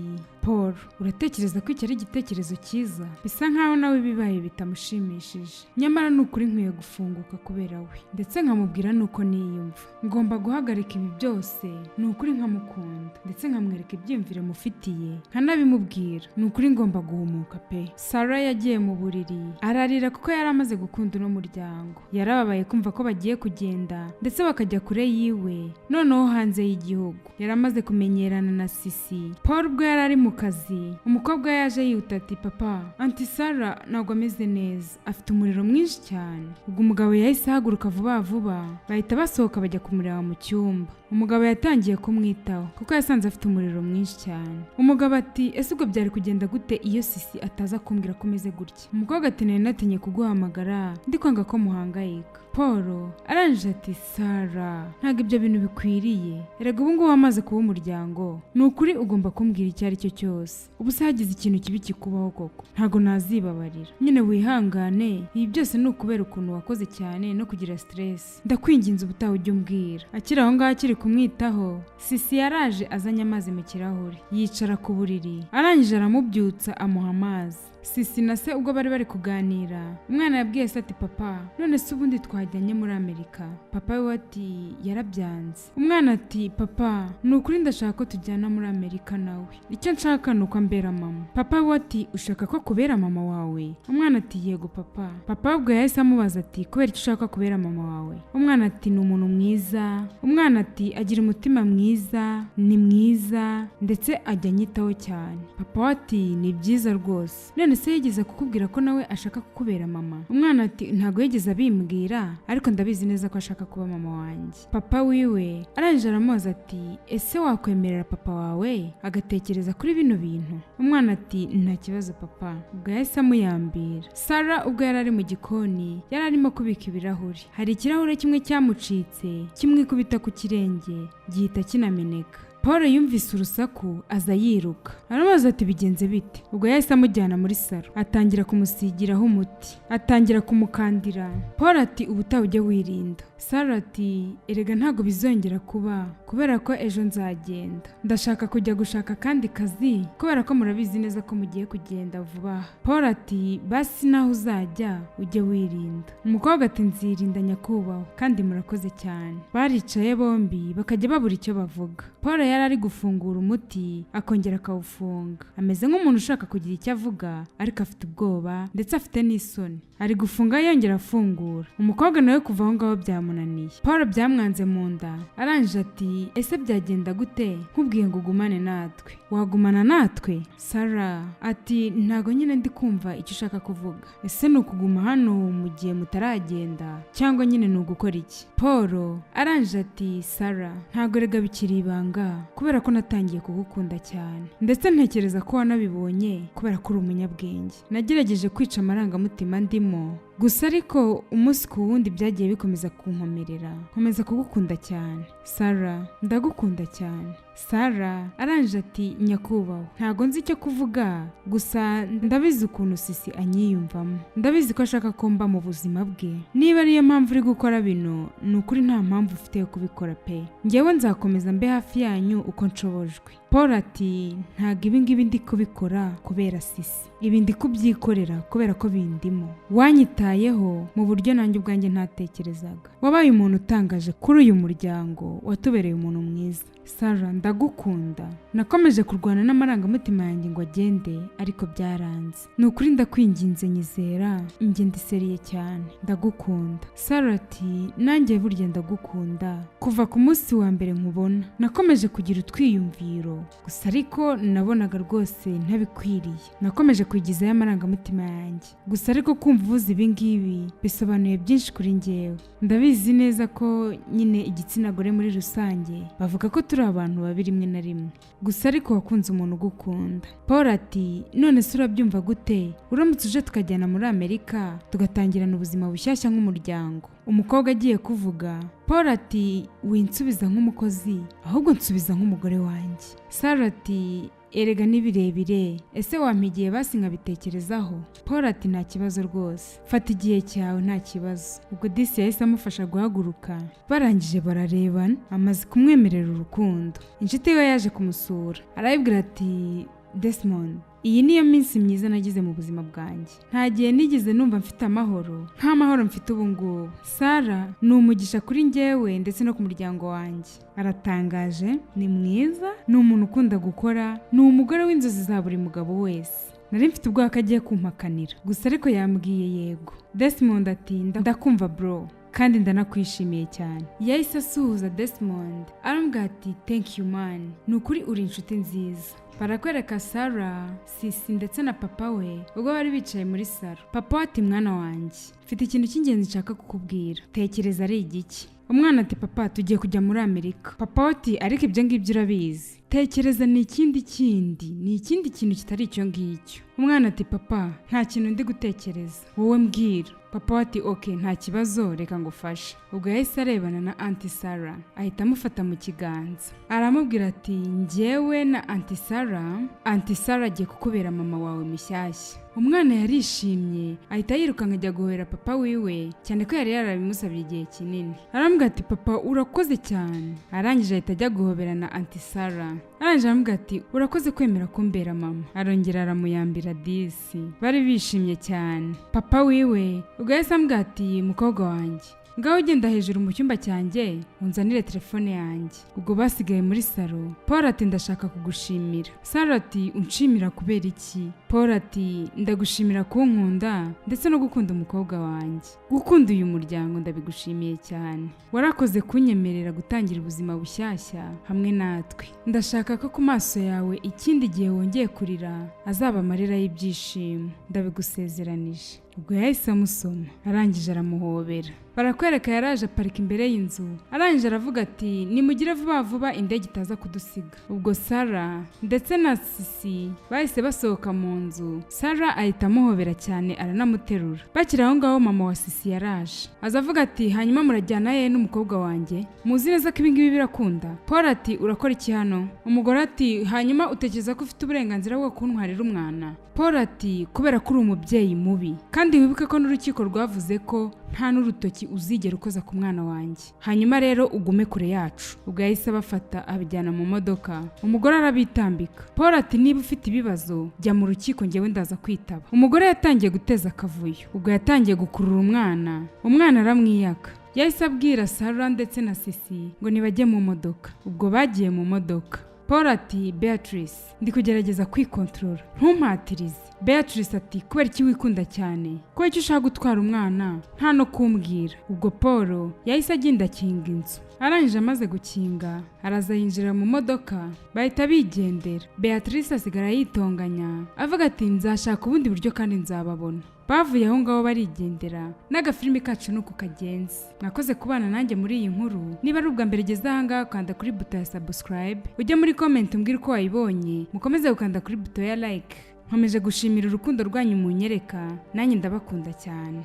S1: "Paul, uratekereza ko iki ari igitekerezo cyiza?" Bisa nkaho nawe ibibaye bitamushimishije. Nyamara ni ukuri nkwiye gufunguka kubera we, ndetse nkamubwira nuko niyumva. Ngomba guhagarika ibi byose, ni ukuri nkamukunda, ndetse nkamwereka ibyiyumviro mufitiye, nkanabimubwira. Ni ukuri ngomba guhumuka pe. Sarah yagiye mu buriri ararira kuko yari amaze gukunda uno muryango. Yarababaye kumva ko bagiye kugenda, ndetse bakajya kure yiwe, noneho hanze y'igihugu. Yari amaze kumenyerana na Sisi. Paul ubwo yari ari mu kazi, umukobwa yaje yihuta ati: "Papa, Auntie Sarah ntabwo ameze neza, afite umuriro mwinshi cyane." Ubwo umugabo yahise ahaguruka vuba vuba, bahita basohoka bajya kumureba mu cyumba. Umugabo yatangiye kumwitaho kuko yasanze afite umuriro mwinshi cyane. Umugabo ati: "Ese ubwo byari kugenda gute iyo Sisi ataza kumbwira ko umeze gutya?" Umukobwa ati: "Nari natinye kuguhamagara, ndi kwanga ko muhangayika." Paul arangije ati: "Sara, ntabwo ibyo bintu bikwiriye. Erega ubu ngubu wamaze kuba umuryango. Ni ukuri ugomba kumbwira icyo ari cyo cyose. Ubu se hagize ikintu kibi kikubaho koko, ntabwo nazibabarira. Nyine wihangane, ibi byose ni ukubera ukuntu wakoze cyane no kugira stress. Ndakwinginze, ubutaha ujye umbwira." Akiri aho ngaho, akiri kumwitaho, Sisi yaraje azanye amazi mu kirahure, yicara ku buriri, arangije aramubyutsa, amuha amazi. Sisi na se ubwo bari bari kuganira, umwana yabwiye se ati: "Papa, none se ubundi twajyanye muri Amerika?" Papa we ati: "Yarabyanze." Umwana ati: "Papa, ni ukuri ndashaka ko tujyana muri Amerika nawe. Icyo nshaka ni uko ambera mama." Papa we ati: "Ushaka ko kubera mama wawe?" Umwana ati: "Yego papa." Papa we ubwo yahise amubaza ati: "Kubera icyo ushaka kubera mama wawe?" Umwana ati: "Ni umuntu mwiza." Umwana ati: "Agira umutima mwiza, ni mwiza, ndetse ajya anyitaho cyane." Papa we ati: "Ni byiza rwose. None se yigeze kukubwira ko nawe ashaka kukubera mama?" Umwana ati: "Ntabwo yigeze abimbwira, ariko ndabizi neza ko ashaka kuba mama wanjye." Papa wiwe arangije aramubaza ati: "Ese wakwemerera papa wawe agatekereza kuri bino bintu?" Umwana ati: "Nta kibazo papa." Ubwo yahise amuyambira. Sara ubwo yari ari mu gikoni, yari arimo kubika ibirahuri. Hari ikirahure kimwe cyamucitse, kimwikubita ku kirenge, gihita kinameneka. Paul yumvise urusaku, aza yiruka, aramubaza ati: "Bigenze bite?" Ubwo yahise amujyana muri salo, atangira kumusigiraho umuti, atangira kumukandira. Paul ati: "Ubutaha ujye wirinda." Sara ati: "Erega ntabwo bizongera kuba, kubera ko ejo nzagenda. Ndashaka kujya gushaka akandi kazi, kubera ko murabizi neza ko mugiye kugenda vuba aha." Paul ati: "Basi naho uzajya ujye wirinda." Umukobwa ati: "Nzirinda nyakubahwa, kandi murakoze cyane." Baricaye bombi bakajya babura icyo bavuga. Paul yari ari gufungura umuti, akongera akawufunga, ameze nk'umuntu ushaka kugira icyo avuga ariko afite ubwoba, ndetse afite n'isoni. Ari gufunga yongera afungura. Umukobwa nawe kuva aho ngaho byamunaniye. Paul byamwanze mu nda, arangije ati: "Ese byagenda gute nkubwiye ngo ugumane natwe? Wagumana natwe?" Sara ati: "Ntago nyine ndi kumva icyo ushaka kuvuga. Ese ni ukuguma hano mu gihe mutaragenda, cyangwa nyine ni ugukora iki?" Paul arangije ati: "Sara, ntago rega bikiri ibanga, kubera ko natangiye kugukunda cyane, ndetse ntekereza ko wanabibonye kubera ko uri umunyabwenge. Nagerageje kwica amarangamutima ndimo gusa, ariko umunsi ku wundi byagiye bikomeza kunkomerera, nkomeza kugukunda cyane. Sara, ndagukunda cyane." Sara arangije ati: "Nyakubahwa, ntago nzi icyo kuvuga, gusa ndabizi ukuntu Sisi anyiyumvamo. Ndabizi ko ashaka ko mba mu buzima bwe. Niba ariyo mpamvu uri gukora bino, ni ukuri nta mpamvu ufite yo kubikora pe. Ngewe nzakomeza mbe hafi yanyu uko nshobojwe." Paul ati: "Ntabwo ibi ngibi ndi kubikora kubera Sisi. Ibi ndi kubyikorera kubera ko bindimo. Wanyitayeho, Wanyitayeho mu buryo nanjye ubwanjye ntatekerezaga. Wabaye umuntu utangaje kuri uyu muryango, watubereye umuntu mwiza. Sara, ndagukunda. Nakomeje kurwana n'amarangamutima yanjye ngo agende, ariko byaranze. Ni ukuri ndakwinginze, nyizera, njye ndi sérieux cyane, ndagukunda." Sara ati: "Nanjye burya ndagukunda. Kuva ku munsi wa mbere nkubona nakomeje kugira utwiyumviro, gusa ariko nabonaga rwose ntabikwiriye. Nakomeje kwigizayo amarangamutima yanjye. Gusa ariko kumva uvuze ibi ngibi bisobanuye byinshi kuri njyewe. Ndabizi neza ko nyine igitsina gore muri rusange bavuga ko turi abantu babi rimwe na rimwe, gusa ariko wakunze umuntu ugukunda." Paul ati: "None se urabyumva gute uramutse uje tukajyana muri Amerika, tugatangirana ubuzima bushyashya nk'umuryango?" Umukobwa agiye kuvuga, Paul ati: "Winsubiza nk'umukozi, ahubwo nsubiza nk'umugore wanjye." Sara ati: "Erega ni birebire, ese wampa igihe basi nkabitekerezaho?" Paul ati: "Nta kibazo rwose, fata igihe cyawe, nta kibazo." Ubwo disi yahise amufasha guhaguruka, barangije bararebana, amaze kumwemerera urukundo. Inshuti ye yaje kumusura, arayibwira ati: "Desmond, iyi niyo minsi myiza nagize mu buzima bwanjye. Nta gihe nigeze numva mfite amahoro nk'amahoro mfite ubu ngubu. Sara ni umugisha kuri njyewe ndetse no ku muryango wanjye. Aratangaje, ni mwiza, ni umuntu ukunda gukora, ni umugore w'inzozi za buri mugabo wese. Nari mfite ubwoba ko agiye kumpakanira, gusa ariko yambwiye yego." Desmond ati: "Ndakumva bro, kandi ndanakwishimiye cyane." Yahise asuhuza Desmond, aramubwira ati: "Thank you man, ni ukuri uri inshuti nziza." Barakwereka Sara, Sisi ndetse na papa we ubwo bari bicaye muri salo. Papa we ati: "Mwana wanjye, mfite ikintu cy'ingenzi nshaka kukubwira. Tekereza ari igiki?" Umwana ati: "Papa, tugiye kujya muri Amerika." Papa we ati: "Ariko ibyo ngibyo urabizi. Tekereza ni ikindi kindi, ni ikindi kintu kitari icyo ngicyo." Umwana ati: "Papa, nta kintu ndi gutekereza, wowe mbwira." Papa we ati: "Ok, nta kibazo, reka ngufashe." Ubwo yahise arebana na Aunty Sara, ahita amufata mu kiganza, aramubwira ati: "Njyewe na Aunty Sara, Aunty Sara agiye kukubera mama wawe mushyashya." Umwana yarishimye, ahita yirukanka ajya guhobera papa wiwe, cyane ko yari yarabimusabye igihe kinini. Aramubwira ati: "Papa, urakoze cyane." Arangije ahita ajya guhobera na Aunty Sara. Arangije aramubwira ati: "Urakoze kwemera kumbera mama." Arongera aramuyambira. Disi bari bishimye cyane. Papa wiwe ubwo yahise amubwira ati: "Mukobwa wanjye, ngaho ugenda hejuru mu cyumba cyanjye unzanire telefone yanjye." Ubwo basigaye muri salo. Paul ati: "Ndashaka kugushimira." Sara ati: "Unshimira kubera iki?" Paul ati: "Ndagushimira kunkunda ndetse no gukunda umukobwa wanjye, gukunda uyu muryango. Ndabigushimiye cyane. Warakoze kunyemerera gutangira ubuzima bushyashya hamwe natwe. Ndashaka ko ku maso yawe ikindi gihe wongeye kurira azaba amarira y'ibyishimo, ndabigusezeranije." Ubwo yahise amusoma, arangije aramuhobera. Barakwereka yaraje aparika imbere y'inzu, arangije aravuga ati: "Nimugire vuba vuba, indege itaza kudusiga." Ubwo Sara ndetse na Sisi bahise basohoka mu nzu. Sara ahita amuhobera cyane, aranamuterura. Bakiri aho ngaho, mama wa Sisi yaraje, aza avuga ati: "Hanyuma murajyana he n'umukobwa wanjye? Muzi neza ko ibingibi birakunda?" Paul ati: "Urakora iki hano?" Umugore ati: "Hanyuma utekereza ko ufite uburenganzira bwo kuntwarira umwana?" Paul ati: "Kubera ko uri umubyeyi mubi, kandi wibuke ko n'urukiko rwavuze ko nta n'urutoki uzigera ukoza ku mwana wanjye. Hanyuma rero ugume kure yacu." Ubwo yahise abafata abijyana mu modoka, umugore arabitambika. Paul ati: "Niba ufite ibibazo jya mu rukiko, njyewe ndaza kwitaba." Umugore yatangiye guteza akavuyo. Ubwo yatangiye gukurura umwana, umwana aramwiyaka. Yahise abwira Sara ndetse na Sisi ngo nibajye mu modoka. Ubwo bagiye mu modoka. Paul ati: "Beatrice, ndi kugerageza kwikontorora, ntumpatirize." Beatrice ati: "Kubera iki wikunda cyane? Kubera iki ushaka gutwara umwana nta no kumbwira?" Ubwo Paul yahise agenda akinga inzu. Arangije, amaze gukinga, araza yinjira mu modoka, bahita bigendera. Beatrice asigara yitonganya, avuga ati: "Nzashaka ubundi buryo kandi nzababona." Bavuye aho ngaho barigendera. N'agafilimi kacu ni uku kagenze. Mwakoze kubana nanjye muri iyi nkuru. Niba ari ubwa mbere ugeze aha ngaha, kanda kuri buto ya subscribe, ujye muri comment umbwire uko wayibonye. Mukomeze gukanda kuri buto ya like. Nkomeje gushimira urukundo rwanyu munyereka, nanjye ndabakunda cyane.